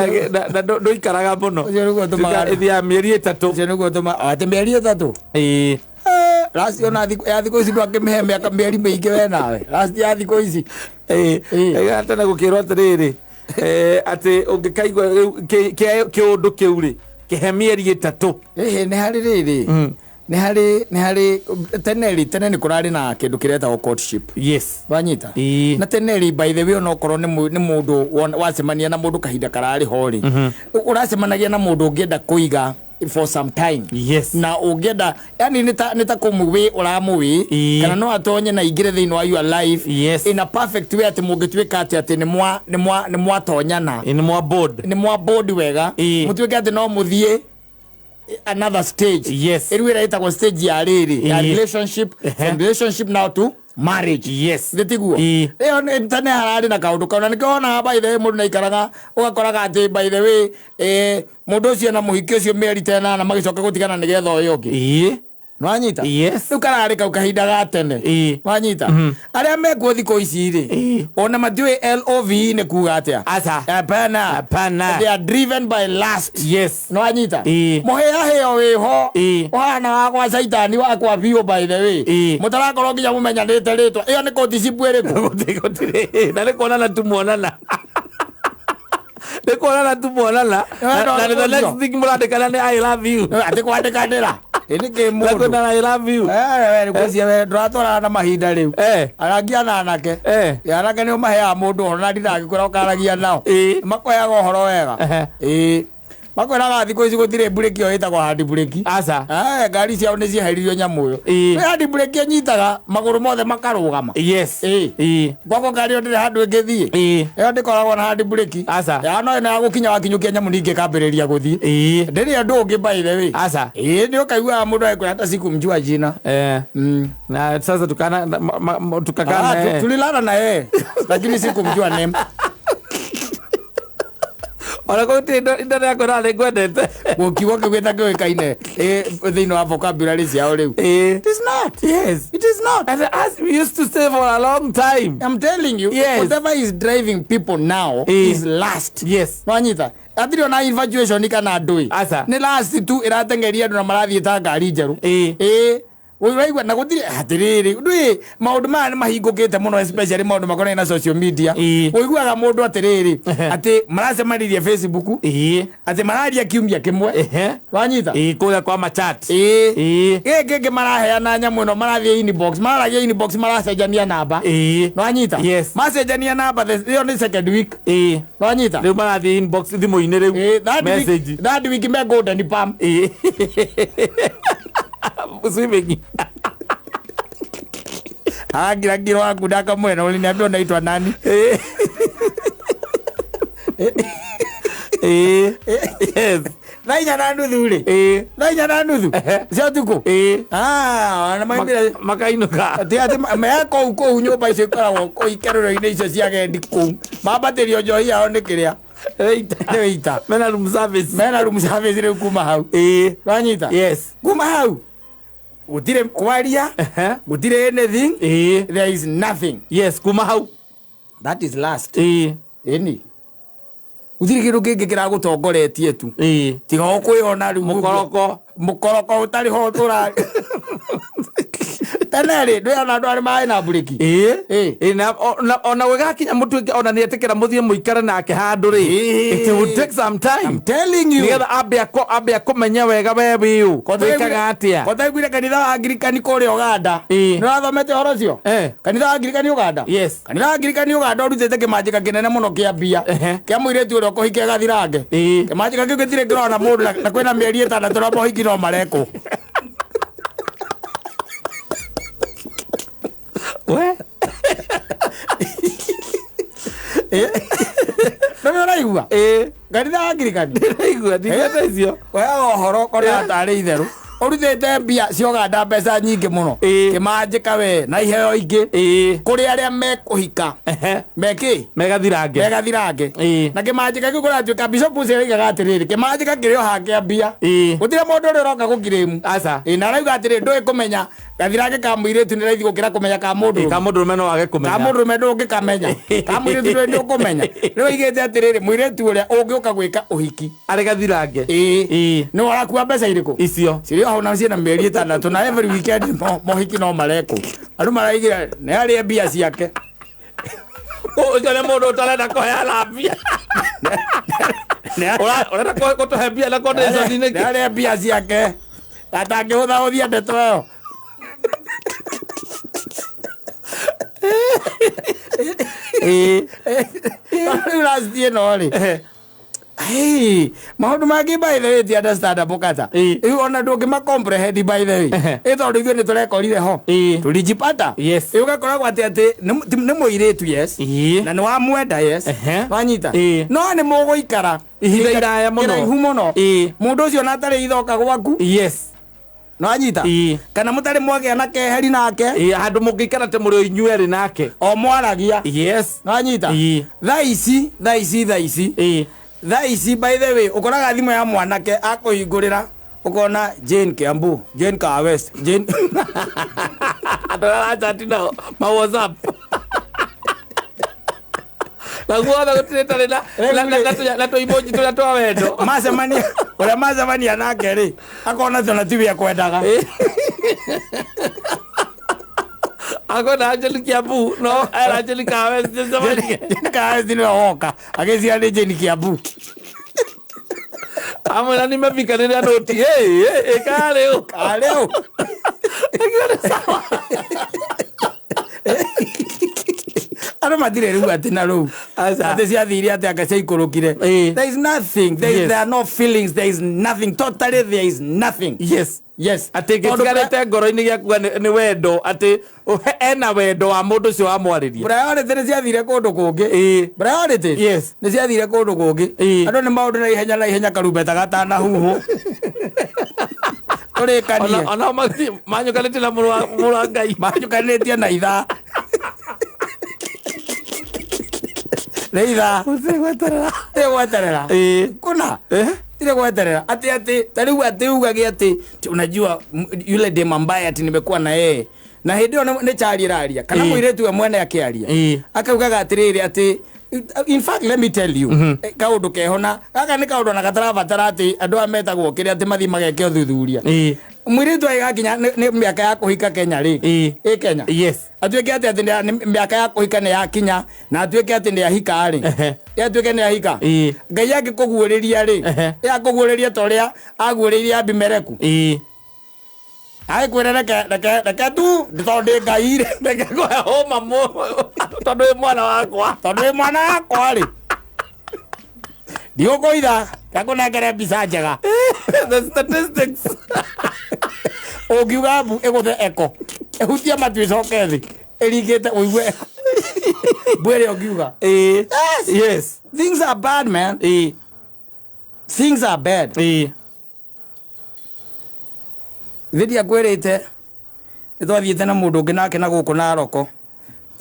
Speaker 4: na ndũikaraga mũno.
Speaker 3: Ũcio nĩguo ũtũmaga
Speaker 4: Ĩthiaga mĩeri 3.
Speaker 3: Ũcio nĩguo ũtũmaga atĩ mĩeri 3.
Speaker 4: Ĩĩ.
Speaker 3: Last ona ya thikũ ici ndwakĩmĩhe mĩaka mĩeri mĩingĩ we nawe. Last ya thikũ ici.
Speaker 4: Ĩĩ. Ĩĩ, tene gũkĩrwo atĩrĩrĩ, atĩ ũngĩkaigua kĩũndũ kĩu rĩ, kĩhe mĩeri 3.
Speaker 3: Ĩhĩ, nĩ harĩ rĩrĩ. Nĩ harĩ tene rĩ, tene nĩ kũrarĩ na kĩndũ kĩretagwo courtship.
Speaker 4: Yes.
Speaker 3: Wanyita?
Speaker 4: Ĩĩ.
Speaker 3: Na tene rĩ, by the way, onokorwo nĩ mũndũ wacemania na mũndũ kahinda kararĩ ho rĩ, ũracemanagia na mũndũ ũngĩenda kũiga for some time.
Speaker 4: Yes.
Speaker 3: Na ũngĩenda, yani nĩ ta kũmũwĩ ũramũwĩ, kana no atonye na ingĩre thĩinĩ wa your life.
Speaker 4: Yes.
Speaker 3: In a perfect way atĩ mũngĩtuĩka atĩ nĩ mwatonyana.
Speaker 4: Nĩ mwa board.
Speaker 3: Nĩ mwa board wega. Mũtuĩke atĩ no mũthiĩ another stage.
Speaker 4: Yes.
Speaker 3: Ĩrĩa ĩtagwo stage ya rĩrĩ, ya relationship, from relationship now to marriage.
Speaker 4: Yes.
Speaker 3: Nĩ tiguo? Ĩyo nĩ tene hararĩ na kaũndũ kau, na nĩkĩo wonaga by the way mũndũ nĩaikaraga ũgakoraga atĩ by the way mũndũ ũcio na mũhiki ũcio mĩeri ta ĩnana magĩcoka gũtigana nĩgetha ũyũ ũngĩ.
Speaker 4: Ĩĩ.
Speaker 3: Nĩwanyita?
Speaker 4: Yes.
Speaker 3: Rĩu kararĩ kau kahinda ga tene.
Speaker 4: Ĩĩ.
Speaker 3: Wanyita? Arĩa mekuo thikũ ici rĩ, ona matiũĩ LOVE nĩ kuga atĩa.
Speaker 4: Aca.
Speaker 3: Hapana.
Speaker 4: Hapana.
Speaker 3: They are driven by lust.
Speaker 4: Yes.
Speaker 3: Nĩwanyita?
Speaker 4: Ĩĩ.
Speaker 3: Mũhĩahĩo wĩho.
Speaker 4: Ĩĩ.
Speaker 3: Ũhana wa gwa caitani wakwa biũ by the way.
Speaker 4: Ĩĩ.
Speaker 3: Mũtarakorwo nginya mũmenyanĩte rĩtwa. Ĩyo nĩ courtship ĩrĩkũ?
Speaker 4: Gũtirĩ. Na nĩ kuonana tu muonana. Nĩ kuonana tu muonana. Na the next thing mũrandĩkana nĩ I love you.
Speaker 3: Atĩ kwandĩkanĩra. Ĩĩ nĩ
Speaker 4: Na
Speaker 3: mũndũ.
Speaker 4: kwĩna I love you.
Speaker 3: We ngwĩciria we ndũratwarana na mahinda rĩu. Arangia na anake. Anake nĩo maheaga mũndũ ũhoro na ndindangĩkwĩra ũkaragia nao. Makũheaga ũhoro wega. Ĩĩ. Makwĩraga thikũ ici gũtirĩ mburĩki ĩyo ĩtagwo hand brake.
Speaker 4: Aca.
Speaker 3: Ngari ciao nĩ cieheririo nyamũ ĩyo.
Speaker 4: Ĩĩ.
Speaker 3: Hand brake ĩnyitaga magũrũ mothe makarũgama.
Speaker 4: Yes.
Speaker 3: Ĩĩ.
Speaker 4: Ĩĩ.
Speaker 3: Gwakwa ngari ĩyo ndĩrĩ handũ ĩngĩthiĩ.
Speaker 4: Ĩĩ.
Speaker 3: Ĩyo ndĩkoragwo na hand brake.
Speaker 4: Aca.
Speaker 3: Ya no ĩno ya gũkinya wakinyũkia nyamũ ningĩ ĩkambĩrĩria gũthiĩ.
Speaker 4: Ĩĩ.
Speaker 3: Ndĩrĩ ũndũ ũngĩ by the way.
Speaker 4: Aca.
Speaker 3: Ĩĩ, nĩ ũkaiguaga mũndũ agĩkwĩra hata sikumjua jina.
Speaker 4: Na sasa tukakaa na
Speaker 3: Tulilala na yeye lakini sikumjua name.
Speaker 4: Ona kå indo rä akwä nä ngwendete.
Speaker 1: Kiugo kĩu gĩtakĩũĩkaine thĩinĩ wa vocabulary ciao rĩu.
Speaker 4: Ĩĩ.
Speaker 1: It is not.
Speaker 4: Yes.
Speaker 1: It is not.
Speaker 4: And as we used to say for a long time.
Speaker 1: I'm telling you,
Speaker 4: Yes.
Speaker 1: whatever is driving people now is lust.
Speaker 4: Yes.
Speaker 1: Nwanyita hatirĩ ona infatuation kana ndũĩ.
Speaker 4: Aca.
Speaker 1: Nĩ lust tu ĩratengeria andũ na marathiĩ ta ngari njerũ.
Speaker 4: Ĩĩ.
Speaker 1: Ĩĩ, ũraigua na gũtirĩ atĩrĩrĩ ndũĩ maũndũ maya nĩ mahingũkĩte mũno, especially maũndũ makonainie na social media.
Speaker 4: Ĩĩ.
Speaker 1: Ũiguaga mũndũ atĩrĩrĩ atĩ maracemanirie Facebook,
Speaker 4: Ĩĩ.
Speaker 1: atĩ mararia kiumia kĩmwe.
Speaker 4: Ehe.
Speaker 1: Wanyita?
Speaker 4: Ĩĩ, kũrĩa kwa machat.
Speaker 1: Ĩĩ.
Speaker 4: Ĩĩ.
Speaker 1: Gĩkĩ kĩngĩ maraheana nyamũ ĩno, marathiĩ inbox, mararagia inbox, maracenjania namba.
Speaker 4: Ĩĩ.
Speaker 1: Nwanyita?
Speaker 4: Yes.
Speaker 1: Macenjania namba, ĩyo nĩ second week.
Speaker 4: Ĩĩ.
Speaker 1: Nwanyita?
Speaker 4: Rĩu marathiĩ inbox thimũ-inĩ rĩu.
Speaker 1: Ĩĩ, third
Speaker 4: message.
Speaker 1: week, third week me Golden Palm.
Speaker 4: Ĩĩ. Swimming.
Speaker 1: Angira ngiro waku ndakamwena, uliniambia unaitwa nani?
Speaker 4: Ĩĩ. Ĩĩ. Yes.
Speaker 1: 4:30 rĩ.
Speaker 4: Ĩĩ.
Speaker 1: 4:30 cia ũtukũ.
Speaker 4: Ĩĩ.
Speaker 1: Ah, na maimire
Speaker 4: Makainũka.
Speaker 1: atĩ atĩ me kũu kũu nyũmba icio ikoragwo kũu ikerũro-inĩ icio cia agendi kũu, mambatĩrio njohi yao nĩ kĩrĩa? Nĩ wĩita.
Speaker 4: Mena room service.
Speaker 1: Mena room service rĩu kuma hau.
Speaker 4: Ĩĩ.
Speaker 1: Wanyita?
Speaker 4: Yes.
Speaker 1: Kuma hau gũtirĩ kwaria,
Speaker 4: Ehe.
Speaker 1: gũtirĩ anything.
Speaker 4: Ĩĩ.
Speaker 1: There is nothing.
Speaker 4: Yes, kuma hau.
Speaker 1: That is lust.
Speaker 4: Ĩĩ.
Speaker 1: Ĩni gũtirĩ kĩndũ kĩngĩ kĩragũtongoretie tu
Speaker 4: Ĩĩ.
Speaker 1: tiga o kwĩona rĩu.
Speaker 4: Mũkoroko.
Speaker 1: Mũkoroko ũtarĩ ho tũra tene rĩ, ndwĩona andũ arĩa marĩ na mburĩki.
Speaker 4: Ĩĩ.
Speaker 1: Ĩĩ.
Speaker 4: Ĩĩ, na ona gwĩgakinya mũtuĩke ona nĩ etĩkĩra mũthiĩ mũikare nake handũ rĩ,
Speaker 1: Ĩĩ.
Speaker 4: it will take some time.
Speaker 1: I'm telling you.
Speaker 4: Nĩgetha ambe akũmenye wega we wĩũ wĩkaga atĩa.
Speaker 1: Kotaiguire kanitha wa Angirikani kũrĩa Ũganda?
Speaker 4: Ĩĩ.
Speaker 1: Nĩ ũrathomete ũhoro ũcio?
Speaker 4: Eh.
Speaker 1: Kanitha wa Angirikani Ũganda.
Speaker 4: Yes.
Speaker 1: Kanitha wa Angirikani Ũganda ũrutĩte kĩmanjĩka kĩnene mũno kĩa mbia
Speaker 4: Ehe.
Speaker 1: kĩa mũirĩtu ũrĩa ũkũhikia gathirange.
Speaker 4: Ĩĩ.
Speaker 1: Kĩmanjĩka kĩu gĩtirĩ kĩrona mũndũ na kwĩna mĩeri 6 na mohiki no marekwo.
Speaker 4: We.
Speaker 1: Nĩ ũraigua?
Speaker 4: Ĩĩ.
Speaker 1: Kanitha wa Angirikani.
Speaker 4: Ndĩraigua ndingĩenda icio.
Speaker 1: Ũheaga ũhoro ũkona tarĩ itherũ ũrutĩte mbia cia Ũganda, mbeca nyingĩ mũno.
Speaker 4: Ĩĩ.
Speaker 1: Kĩmanjĩka we na iheo ingĩ
Speaker 4: Ĩĩ.
Speaker 1: kũrĩ arĩa mekũhika
Speaker 4: Ehe.
Speaker 1: mekĩ
Speaker 4: Megathirange.
Speaker 1: megathirange.
Speaker 4: Ĩĩ.
Speaker 1: Na kĩmanjĩka kĩu kũratuĩka bishop ũcio oigaga atĩrĩrĩ, kĩmanjĩka kĩrĩ o hakĩa mbia,
Speaker 4: Ĩĩ.
Speaker 1: gũtirĩ mũndũ ũrĩa ũroka gũkirĩmu.
Speaker 4: Aca.
Speaker 1: Ĩĩ, na arauga atĩrĩ, ndũĩ kũmenya gathirange ka mũirĩtu nĩ raithi gũkĩra kũmenya ka mũndũ.
Speaker 4: Ka mũndũ rũme no age
Speaker 1: Ka
Speaker 4: kũmenya.
Speaker 1: mũndũ rũme ndũngĩkamenya, ka mũirĩtu ndũĩ nĩ ũkũmenya. Rĩu oigĩte atĩrĩrĩ, mũirĩtu ũrĩa ũngĩũka gwĩka ũhiki
Speaker 4: Arĩ gathirange.
Speaker 1: ĩĩ
Speaker 4: Ĩĩ.
Speaker 1: nĩ warakua mbeca irĩkũ?
Speaker 4: Icio.
Speaker 1: Cirĩ o hau na ciĩna mĩeri 6 na every weekend mohiki no marekwo, andũ maraigĩra nĩ arĩe mbia ciake.
Speaker 4: Ũcio nĩ mũndũ ũtarenda kũheana mbia. Ũrenda gũtũhe mbia na condition
Speaker 1: nĩ
Speaker 4: nĩkĩ?
Speaker 1: arĩe mbia ciake atangĩhũthahũthia ndeto ĩyo.
Speaker 4: Ĩĩ.
Speaker 1: Rĩu last ĩno rĩ. Hey, maũndũ mangĩ by the way ti understandable kata.
Speaker 4: Ĩĩ.
Speaker 1: Rĩu ona ndũngĩma comprehend by the way.
Speaker 4: Ehe.
Speaker 1: Ĩ tondũ ithuĩ nĩ tũrekorire ho.
Speaker 4: Ĩĩ.
Speaker 1: Tulijipata.
Speaker 4: Yes.
Speaker 1: Ĩ ũgakoragwo atĩ atĩ nĩ mũirĩtu, yes.
Speaker 4: Ĩĩ.
Speaker 1: Na nĩ wamwenda, yes.
Speaker 4: Ehe.
Speaker 1: Wanyita?
Speaker 4: Ĩĩ.
Speaker 1: No nĩ mũgũikara
Speaker 4: Ihinda iraya mũno.
Speaker 1: Iraihu mũno.
Speaker 4: Ĩĩ.
Speaker 1: Mũndũ ũcio ona atarĩ ithoka gwaku.
Speaker 4: Yes.
Speaker 1: Nwanyita?
Speaker 4: Ĩĩ.
Speaker 1: Kana mũtarĩ mwagĩa na keheri nake.
Speaker 4: Ĩĩ, handũ mũngĩikara te mũrĩ o inyuerĩ nake.
Speaker 1: O mwaragia.
Speaker 4: Yes.
Speaker 1: Nwanyita?
Speaker 4: Ĩĩ.
Speaker 1: Thaa ici, thaa ici, thaa ici.
Speaker 4: Ĩĩ.
Speaker 1: Thaa ici by the way ũkoraga thimũ ya mwanake akũhingũrĩra ũkona Jane Kiambu, Jane Kahawa West, Jane.
Speaker 4: Andũ arĩa arachati nao ma WhatsApp. Na guothe gũtirĩ tarĩ na tũ emoji tũrĩa twa wendo.
Speaker 1: Macemania ũrĩa macemania nake rĩ, akona tona tiwe akwendaga.
Speaker 4: Akwenda Angelique Kiambu no era Angelique Kahawa West cemanie.
Speaker 1: Jane Kahawa West nĩwe woka agĩciria nĩ Jane Kiambu.
Speaker 4: Amwĩra nimefika rĩrĩa nũti. Ĩ ĩ karĩ ũ.
Speaker 1: Karĩ ũ.
Speaker 4: Ĩkĩra sawa.
Speaker 1: Andũ matirĩ rĩu atĩ na rũu
Speaker 4: Aca.
Speaker 1: atĩ ciathire atĩ anga ciaikũrũkire.
Speaker 4: Ĩĩ.
Speaker 1: There is nothing there,
Speaker 4: Yes.
Speaker 1: there are no feelings, there is nothing, totally there is nothing.
Speaker 4: Yes.
Speaker 1: Yes.
Speaker 4: Atĩ gĩtigarĩte ngoro-inĩ gĩakuga nĩ wendo atĩ ena wendo wa mũndũ ũcio wamwarĩria.
Speaker 1: Priority nĩ ciathire kũndũ kũngĩ.
Speaker 4: Ĩĩ.
Speaker 1: Priority
Speaker 4: Yes.
Speaker 1: nĩ ciathire kũndũ kũngĩ.
Speaker 4: Ĩĩ.
Speaker 1: Andũ nĩ maũndũ na ihenya na ihenya karumbeta gatanahuhwo tũrĩkanie.
Speaker 4: Ona manyũkanĩtie na mũrũ wa Ngai.
Speaker 1: Manyũkanĩtie na ithaa nĩ ithaa.
Speaker 4: Gũtirĩ gweterera.
Speaker 1: Ĩ Gũtirĩ gweterera.
Speaker 4: Ĩĩ.
Speaker 1: Kuna.
Speaker 4: Eh?
Speaker 1: Gũtirĩ gweterera. Ati ati ta rĩu atĩ ugage atĩ unajua yule dem ambaye ati nimekuwa na yeye. Na hĩndĩ ĩyo nĩ chari ĩraria kana
Speaker 4: Ĩĩ.
Speaker 1: mũirĩtu we mwene akĩaria.
Speaker 4: Ĩĩ.
Speaker 1: Akaugaga atĩrĩrĩ atĩ in fact let me tell you kaũndũ keho na gaka nĩ kaũndũ ona gatarabatara atĩ andũ aya metagwo kĩrĩa atĩ mathiĩ mageke ũthuthuria.
Speaker 4: Ĩĩ.
Speaker 1: Mũirĩtu agĩgakinya nĩ mĩaka ya kũhika Kenya rĩ.
Speaker 4: Ĩĩ.
Speaker 1: Ĩ Kenya.
Speaker 4: Yes.
Speaker 1: Atuĩke atĩ atĩ nĩ mĩaka ya kũhika nĩ yakinya na atuĩke atĩ nĩ ahika rĩ.
Speaker 4: Ehe.
Speaker 1: Ĩ atuĩke nĩ ahika.
Speaker 4: Ĩĩ.
Speaker 1: Ngai angĩkũguũrĩria rĩ.
Speaker 4: Ehe.
Speaker 1: Ĩ akũguũrĩrie ta ũrĩa aguũrĩirie Abimeleku.
Speaker 4: Ĩĩ.
Speaker 1: Agĩkwĩre reke reke reke tu tondũ ndĩ Ngai rĩ.
Speaker 4: Reke ngũhe hũma tondũ wĩ mwana wakwa.
Speaker 1: Tondũ wĩ mwana wakwa rĩ. Ndigũkũitha ngakũnengere mbica njega.
Speaker 4: The statistics.
Speaker 1: Ũngiuga mbu ĩgũthe eko. Ĩhutie matu ĩcoke thĩ. Ĩringĩte ũigue eko. Mbu ĩrĩa ũngiuga.
Speaker 4: Ĩĩ.
Speaker 1: Yes.
Speaker 4: Yes.
Speaker 1: Things are bad, man.
Speaker 4: Ĩĩ.
Speaker 1: Things are bad.
Speaker 4: Ĩĩ.
Speaker 1: Ithe ndiakwĩrĩte nĩ twathiĩte na mũndũ ũngĩ nake na gũkũ Naroko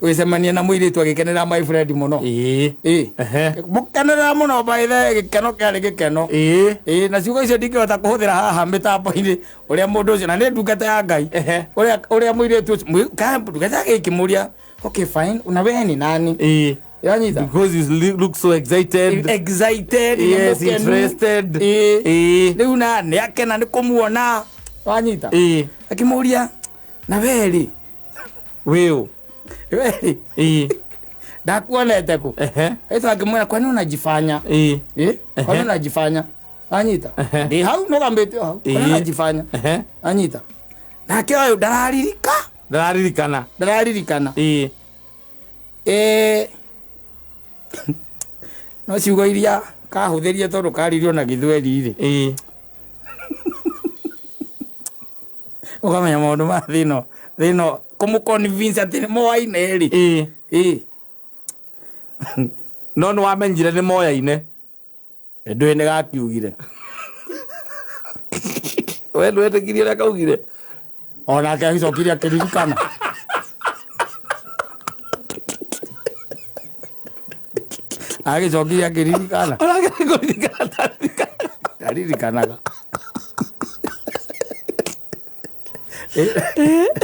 Speaker 1: tũgĩcemania na mũirĩtu agĩkenera my friend mũno.
Speaker 4: Ĩĩ.
Speaker 1: Ĩĩ.
Speaker 4: Ehe.
Speaker 1: Mũkenerera mũno by the gĩkeno kĩarĩ gĩkeno.
Speaker 4: Ĩĩ.
Speaker 1: Ĩĩ na ciugo icio ndingĩhota kũhũthĩra haha mĩtambo-inĩ ũrĩa mũndũ ũcio na nĩ ndungata ya Ngai.
Speaker 4: Ehe.
Speaker 1: Ũrĩa ũrĩa mũirĩtu ũcio kana ndungata yake ĩkĩmũria okay fine na wewe ni nani?
Speaker 4: Ĩĩ.
Speaker 1: Yanyita.
Speaker 4: Because you look so excited.
Speaker 1: Excited.
Speaker 4: Yes,
Speaker 1: nĩ mũkenu.
Speaker 4: interested.
Speaker 1: Ĩĩ.
Speaker 4: Ĩĩ.
Speaker 1: Rĩu na nĩ akena nĩ kũmuona. Wanyita.
Speaker 4: Ĩĩ.
Speaker 1: Akĩmũria na we rĩ
Speaker 4: Wĩũ.
Speaker 1: we rĩ
Speaker 4: Ĩĩ.
Speaker 1: ndakuonete kũ?
Speaker 4: Ehe.
Speaker 1: Aitũ akĩmwĩra kwani unajifanya?
Speaker 4: Ĩĩ.
Speaker 1: Eh? Kwani
Speaker 4: Ehe.
Speaker 1: unajifanya? Wanyita.
Speaker 4: Ehe.
Speaker 1: Ndĩ hau nũgambĩte o hau. Kwani
Speaker 4: Ĩĩ.
Speaker 1: unajifanya?
Speaker 4: Ehe.
Speaker 1: Anyita. Nake ũyũ ndararirika.
Speaker 4: Ndararirikana.
Speaker 1: Ndararirikana.
Speaker 4: Ĩĩ.
Speaker 1: Eh. No ciugo iria kahũthĩrie tondũ karirio na gĩthweri rĩ.
Speaker 4: Ĩĩ.
Speaker 1: Ũkamenya maũndũ ma thĩ ĩno kũmũ-convince atĩ nĩ moaine rĩ.
Speaker 4: Ĩĩ.
Speaker 1: Ĩĩ.
Speaker 4: No nĩ wamenyire nĩ moyaine.
Speaker 1: Ndũĩ nĩ gakiugire.
Speaker 4: We ndwetĩkirie ũrĩa kaugire.
Speaker 1: Onake agĩcokire akĩririkana. Agĩcokire akĩririkana.
Speaker 4: Onake nĩ kũririkana
Speaker 1: Ndaririkanaga.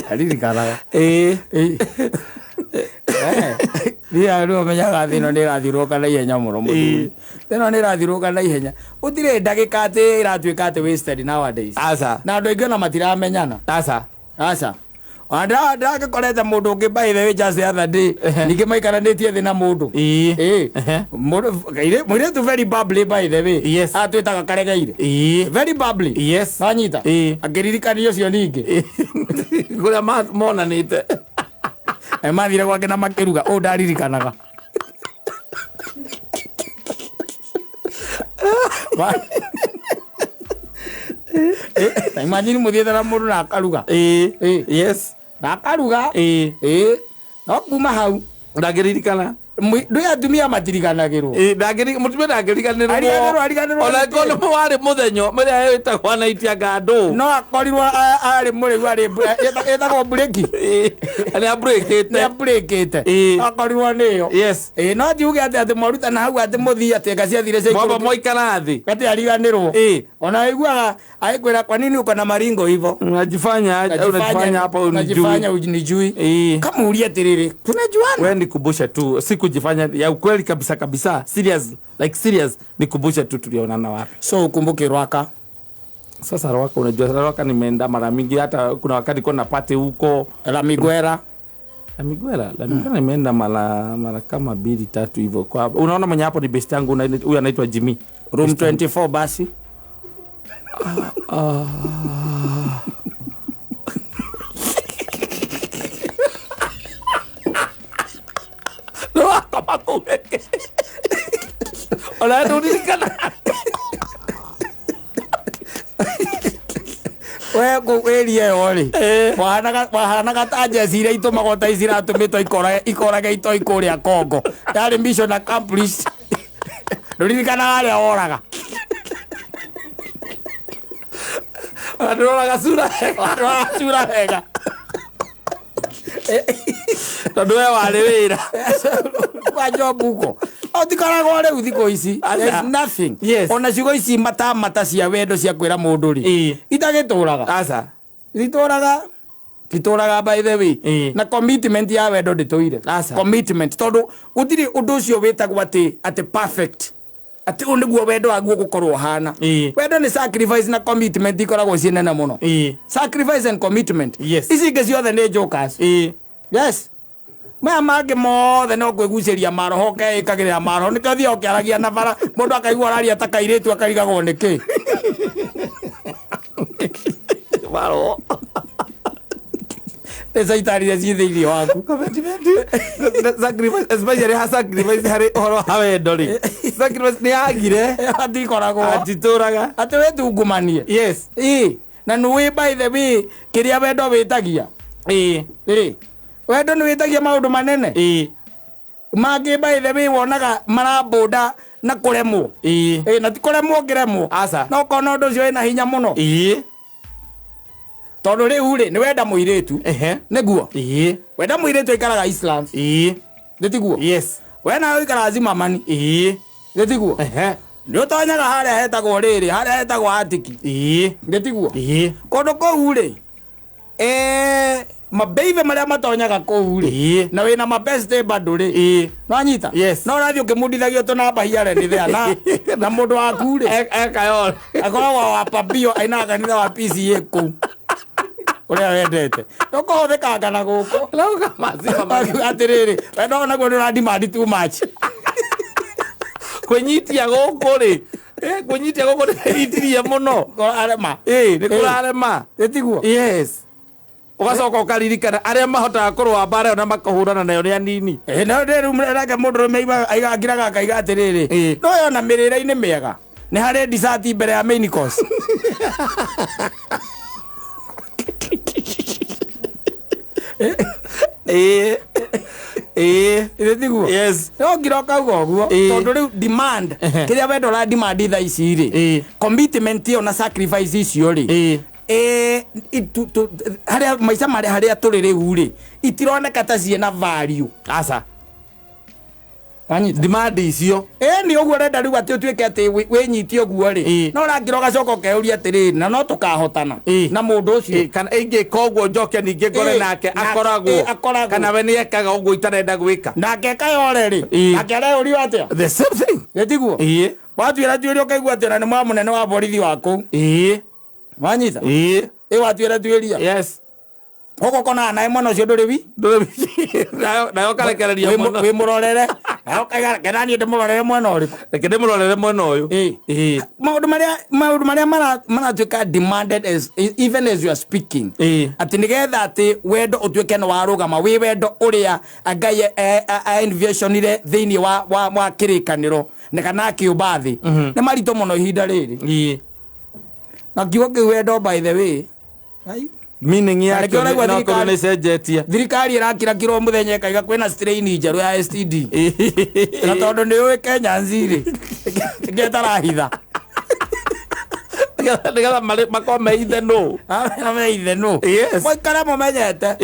Speaker 1: Ndaririkanaga.
Speaker 4: Ĩĩ.
Speaker 1: Niĩ rĩu ũmenyaga thĩ ĩno nĩ ĩrathiũrũrũka na ihenya mũno mũthuri. Thĩ ĩno nĩ ĩrathiũrũrũka na ihenya. Gũtirĩ ndagĩka atĩ ĩratuĩka atĩ wasted nowadays.
Speaker 4: Aca.
Speaker 1: Na andũ aingĩ ona matiramenyana.
Speaker 4: Aca.
Speaker 1: Aca. Ona ndĩragĩkorete mũndũ ũngĩ by the way just the other day.
Speaker 4: Ehe.
Speaker 1: Ningĩ maikaranĩtie thĩ na mũndũ.
Speaker 4: Ĩĩ.
Speaker 1: Ĩĩ.
Speaker 4: Ehe.
Speaker 1: Mũirĩtu very bubbly by the way.
Speaker 4: Yes.
Speaker 1: Atwĩtaga karegeire.
Speaker 4: Ĩĩ.
Speaker 1: Very bubbly.
Speaker 4: Yes.
Speaker 1: Wanyita.
Speaker 4: Ĩĩ.
Speaker 1: Akĩririkania ũcio ningĩ.
Speaker 4: Kũrĩa monanĩte.
Speaker 1: Mathire gwake na makĩruga ũũ ndaririkanaga. Imagine mũthiĩte na mũndũ na akaruga.
Speaker 4: Ĩĩ.
Speaker 1: Ĩĩ.
Speaker 4: Yes.
Speaker 1: Na akaruga.
Speaker 4: Ĩĩ.
Speaker 1: Ĩĩ. No kuma hau
Speaker 4: Ndangĩririkana.
Speaker 1: Ndũĩ atumia matiriganagĩrwo.
Speaker 4: Ĩĩ, mũtumia ndangĩriganĩrwo.
Speaker 1: Ariganĩrwo, ariganĩrwo
Speaker 4: Ona
Speaker 1: nĩkĩ?
Speaker 4: angĩkorwo nĩ warĩ mũthenya ũrĩa wĩtagwo night anga ndũ.
Speaker 1: No akorirwo arĩ mũrĩu arĩ ĩtagwo breki.
Speaker 4: Ĩĩ. Nĩ abrĩkĩte.
Speaker 1: Nĩ abrĩkĩte.
Speaker 4: Ĩĩ.
Speaker 1: Akorirwo nĩyo.
Speaker 4: Yes.
Speaker 1: Ĩĩ no ti uge atĩ atĩ mwarutana hau atĩ mũthiĩ atĩ anga ciathire cia
Speaker 4: Mwamba
Speaker 1: ikũrũkĩte.
Speaker 4: mwaikara thĩ.
Speaker 1: Atĩ ariganĩrwo.
Speaker 4: Ĩĩ.
Speaker 1: Ona waiguaga agĩkwĩra kwa nini uko na maringo hivyo?
Speaker 4: Unajifanya unajifanya hapa unijui.
Speaker 1: Unajifanya unijui.
Speaker 4: Ĩĩ.
Speaker 1: Kama ulie atĩrĩrĩ, tunajuana.
Speaker 4: We nikumbushe tu, si kujifanya ya ukweli kabisa kabisa, serious like serious, nikumbushe tu tulionana wapi.
Speaker 1: So ukumbuke Rwaka.
Speaker 4: Sasa Rwaka, unajua Rwaka nimeenda mara mingi, hata kuna wakati nilikuwa na party huko
Speaker 1: La Miguera.
Speaker 4: La Miguera, La Miguera nimeenda mara kama 2 3 hivyo. Kwa unaona mwenye hapo ni best yangu, huyu anaitwa Jimmy.
Speaker 1: Room 24 basi.
Speaker 4: Rwaka makuweke. Ona nduririkana.
Speaker 1: We kũu area ĩyo rĩ, wahanaga ta njeci iria itũmagwo ta ici iratũmĩtwo ikorage itoi kũrĩa Congo. Yarĩ mission accomplished. Ndũririkanaga harĩa woraga.
Speaker 4: Ona ndũroraga sura wega.
Speaker 1: Ndũroraga sura wega.
Speaker 4: Tondũ we warĩ wĩra.
Speaker 1: Kwa job huko otikoragwo rĩu thikũ ici.
Speaker 4: Aca.
Speaker 1: There's nothing.
Speaker 4: Yes.
Speaker 1: Ona ciugo ici matamata cia wendo cia kwĩra mũndũ rĩ, itagĩtũraga.
Speaker 4: Aca.
Speaker 1: Ititũraga, titũraga, by the way. Na commitment ya wendo ndĩtũire.
Speaker 4: Aca.
Speaker 1: Commitment, tondũ gũtirĩ ũndũ ũcio wĩtagwo atĩ perfect, atĩ ũyũ nĩguo wendo waguo gũkorwo ũhana. Wendo nĩ sacrifice na commitment ikoragwo ciĩ nene mũno. Sacrifice and commitment. Ici ingĩ ciothe nĩ jokers. Yes, maya mangĩ mothe no kwĩgucĩria maroho, ũkeĩkagĩrĩra maroho, nĩkĩo thiaga ũkĩaragia na bara, mũndũ akaigua araria ta kairĩtu, akarigagwo nĩkĩ.
Speaker 4: Maroho.
Speaker 1: Nĩ caitani iria ciĩ thĩinĩ waku.
Speaker 4: Commitment. Sacrifice, especially ha sacrifice harĩ ũhoro wa wendo rĩ. Sacrifice nĩ yagire.
Speaker 1: Atikoragwo.
Speaker 4: Atitũraga.
Speaker 1: Atĩ wĩtungumanie. Ĩ, na nĩwĩ, by the way, kĩrĩa wendo wĩtagia. Ĩ, wendo nĩ wĩtagia maũndũ manene. Mangĩ, by the way, wonaga marambũnda na kũremwo. Ĩ, na ti kũremwo ũngĩremwo.
Speaker 4: Aca.
Speaker 1: No ũkona ũndũ ũcio wĩna hinya mũno. Tondũ rĩu rĩ, nĩ wenda mũirĩtu. Nĩguo wenda mũirĩtu aikaraga Islam. Nĩ tiguo? We nawe ũikaraga Zimamani. Nĩ tiguo? Nĩ ũtonyaga harĩa hetagwo rĩrĩ, harĩa hetagwo atiki. Nĩ tiguo? Kũndũ kũu rĩ, mabeibe marĩa matonyaga kũu rĩ, na wĩna mabeste bado rĩ. Nwanyita? No ũrathiĩ ũkĩmundithagio tũnamba hiare nĩ thea na mũndũ waku rĩ,
Speaker 4: Ekayore.
Speaker 1: akoragwo wa pambio, ainaga kanitha wa PCA kũu ũrĩa wendete ndũkũhũthĩkanga na gũkũ.
Speaker 4: Lauga maziwa.
Speaker 1: Atĩrĩrĩ, we no naguo nĩ ũradimandi too much.
Speaker 4: Kwĩnyitia gũkũ rĩ. Kwĩnyitia gũkũ nĩ kwĩnyitirie mũno.
Speaker 1: Arema.
Speaker 4: Nĩ kũrarema.
Speaker 1: Ĩtiguo?
Speaker 4: Yes. Ũgacoka ũkaririkana arĩa mahotaga kũrũa mbara ĩyo na makahũrana nayo nĩ anini.
Speaker 1: Ĩ, no rĩu reke mũndũrũme aigangiraga akaiga atĩrĩrĩ, no yona mĩrĩre-inĩ mĩega nĩ harĩ dessert mbere ya main course.
Speaker 4: Ĩ.
Speaker 1: Ĩ tiguo?
Speaker 4: Yes.
Speaker 1: No ngira ũkauga ũguo. Tondũ rĩu demand, kĩrĩa wendo ũra demand thaa ici rĩ, commitment ĩyo na sacrifice icio rĩ, harĩa maica marĩa harĩa tũrĩ rĩu rĩ, itironeka ta ciĩna value.
Speaker 4: Aca.
Speaker 1: Wanyita?
Speaker 4: Demand icio.
Speaker 1: Ĩ, nĩ ũguo ũrenda rĩu atĩ ũtuĩke atĩ wĩnyitie ũguo rĩ, no ũrangĩra ũgacoka ũkeyũria atĩrĩrĩ, na no tũkahotana na mũndũ ũcio?
Speaker 4: Kana ingĩka ũguo njoke ningĩ ngore nake akoragwo.
Speaker 1: Akoragwo.
Speaker 4: Kana we nĩ ekaga ũguo itarenda gwĩka.
Speaker 1: Nake kayore rĩ, nake areyũrio atĩa?
Speaker 4: The same thing.
Speaker 1: Gĩtiguo? Watuĩra tuĩria ũkaigua atĩ ona nĩ mwa mũnene wa borithi wa kũu. Wanyita? Ĩ, watuĩra tuĩria. Gũkũ konaga nawe mwena ũcio ndũrĩ wi.
Speaker 4: Nayo karekereria mũno.
Speaker 1: Wĩ mũrorere. Nawe ũkaiga, kena niĩ ndĩmũrorere mwena ũrĩkũ?
Speaker 4: Reke ndĩmũrorere mwena ũyũ.
Speaker 1: Maũndũ marĩa maratuĩka demanded as, even as you are speaking, atĩ nĩgetha atĩ wendo ũtuĩke nĩ warũgama wĩ wendo ũrĩa Ngai envisionire thĩinĩ wa kĩrĩkanĩro na kana akĩũmba thĩ, nĩ maritũ mũno ihinda rĩrĩ. Na kiugo kĩu wendo, by the way, ai,
Speaker 4: Meaning
Speaker 1: Na
Speaker 4: yakĩo
Speaker 1: nĩkĩo ũraigua
Speaker 4: no korwo nĩ cenjetie.
Speaker 1: Thirikari ĩrakira kiro mũthenya ĩkaiga kwĩna strain njerũ ya STD, na tondũ nĩ ũĩ Kenya nzirĩ ngetarahitha.
Speaker 4: Nĩgetha makorwo me ithe nũ.
Speaker 1: Meithe nũ. Mũikare mũmenyete,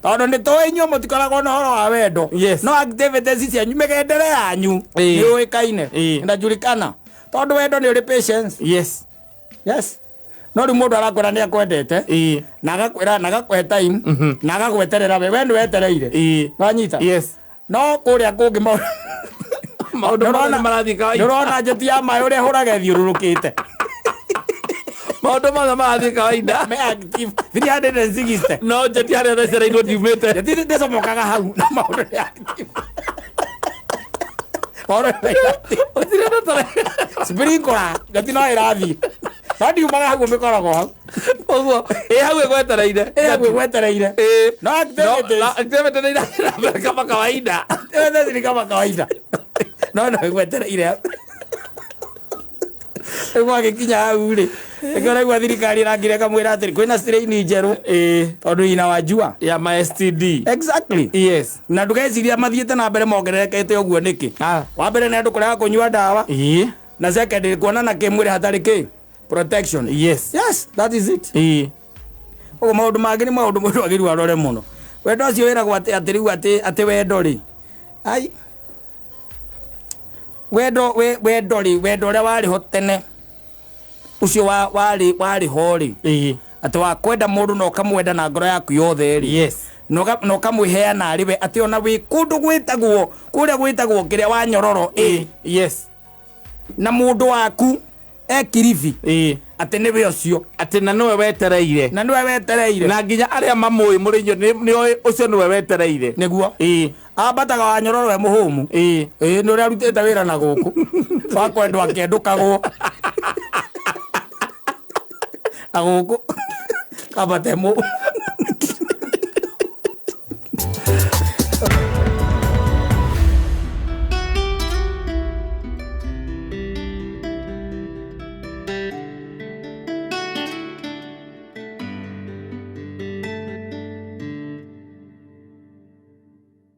Speaker 1: tondũ nĩ tũĩ inyuĩ mũtikoragwo na ũhoro wa wendo. No activities cianyu, mĩgendere yanyu nĩ yũĩkaine. Inajulikana, tondũ wendo nĩ ũrĩ patience. Yes, no rĩu mũndũ arakwĩra nĩ akwendete, na agakwĩra na agakũhe time, na agagweterera, we nĩ wetereire. Wanyita?
Speaker 4: Yes.
Speaker 1: No kũrĩa kũngĩ maũndũ
Speaker 4: Maũndũ mothe nĩ marathiĩ kawaida.
Speaker 1: Nĩũrona njeti ya maĩ ũrĩa ĩhũraga ĩthiũrũrũkĩte.
Speaker 4: Maũndũ mothe marathiĩ kawaida.
Speaker 1: Me active 360.
Speaker 4: No njeti harĩa thecereirwo ndiumĩte.
Speaker 1: Njeti ndĩcomokaga hau, na maũndũ nĩ active. Maũndũ nĩ active.
Speaker 4: Gũtirĩ na tore.
Speaker 1: Sprinkler njeti no ĩrathiĩ, no ndiumaga hau, mĩkoragwo hau.
Speaker 4: Ũguo ĩ hau ĩgwetereire.
Speaker 1: Ĩ hau ĩgwetereire. No
Speaker 4: No,
Speaker 1: activities
Speaker 4: no, activity nĩ irathiĩ na mbere kama kawaida.
Speaker 1: Activities ni kama kawaida, no ĩgwetereire hau. Rĩu gwagĩkinya hau rĩ, nĩkĩo ũraigua thirikari ĩrangire kamwĩra atĩrĩ kwĩna strain njerũ, tondũ inawajua.
Speaker 4: Ya ma STD.
Speaker 1: Exactly. Na ndũgeciria mathiĩte na mbere mongererekete ũguo nĩkĩ. Wa mbere nĩ andũ kũrega kũnyua ndawa, na second kuonana kĩmwĩrĩ hatarĩ kĩ protection. Yes, that is it. Ũguo maũndũ mangĩ nĩ maũndũ mũndũ agĩrĩirwo arore mũno. Wendo ũcio wĩragwo atĩ atĩ rĩu atĩ atĩ wendo rĩ, ai, wendo wendo rĩ, wendo ũrĩa warĩ ho tene ũcio warĩ ho rĩ, atĩ wa kwenda mũndũ na ũkamwenda na ngoro yaku yothe rĩ, na ũkamwĩheana arĩ we, atĩ ona wĩ kũndũ gwĩtagwo kũrĩa gwĩtagwo kĩrĩa wa nyororo ĩ, na mũndũ waku e Kilifi, atĩ nĩwe ũcio,
Speaker 4: atĩ na nĩwe wetereire,
Speaker 1: na nĩwe wetereire,
Speaker 4: na nginya arĩa mamũĩ mũrĩ inyuĩ nĩoĩ ũcio nĩwe wetereire.
Speaker 1: Nĩguo ambataga wa nyororo e mũhũmu. Ĩĩ, nĩ ũrĩa arutĩte wĩra na gũkũ wa kwendwo akĩendũkagwo na gũkũ kambate mũ.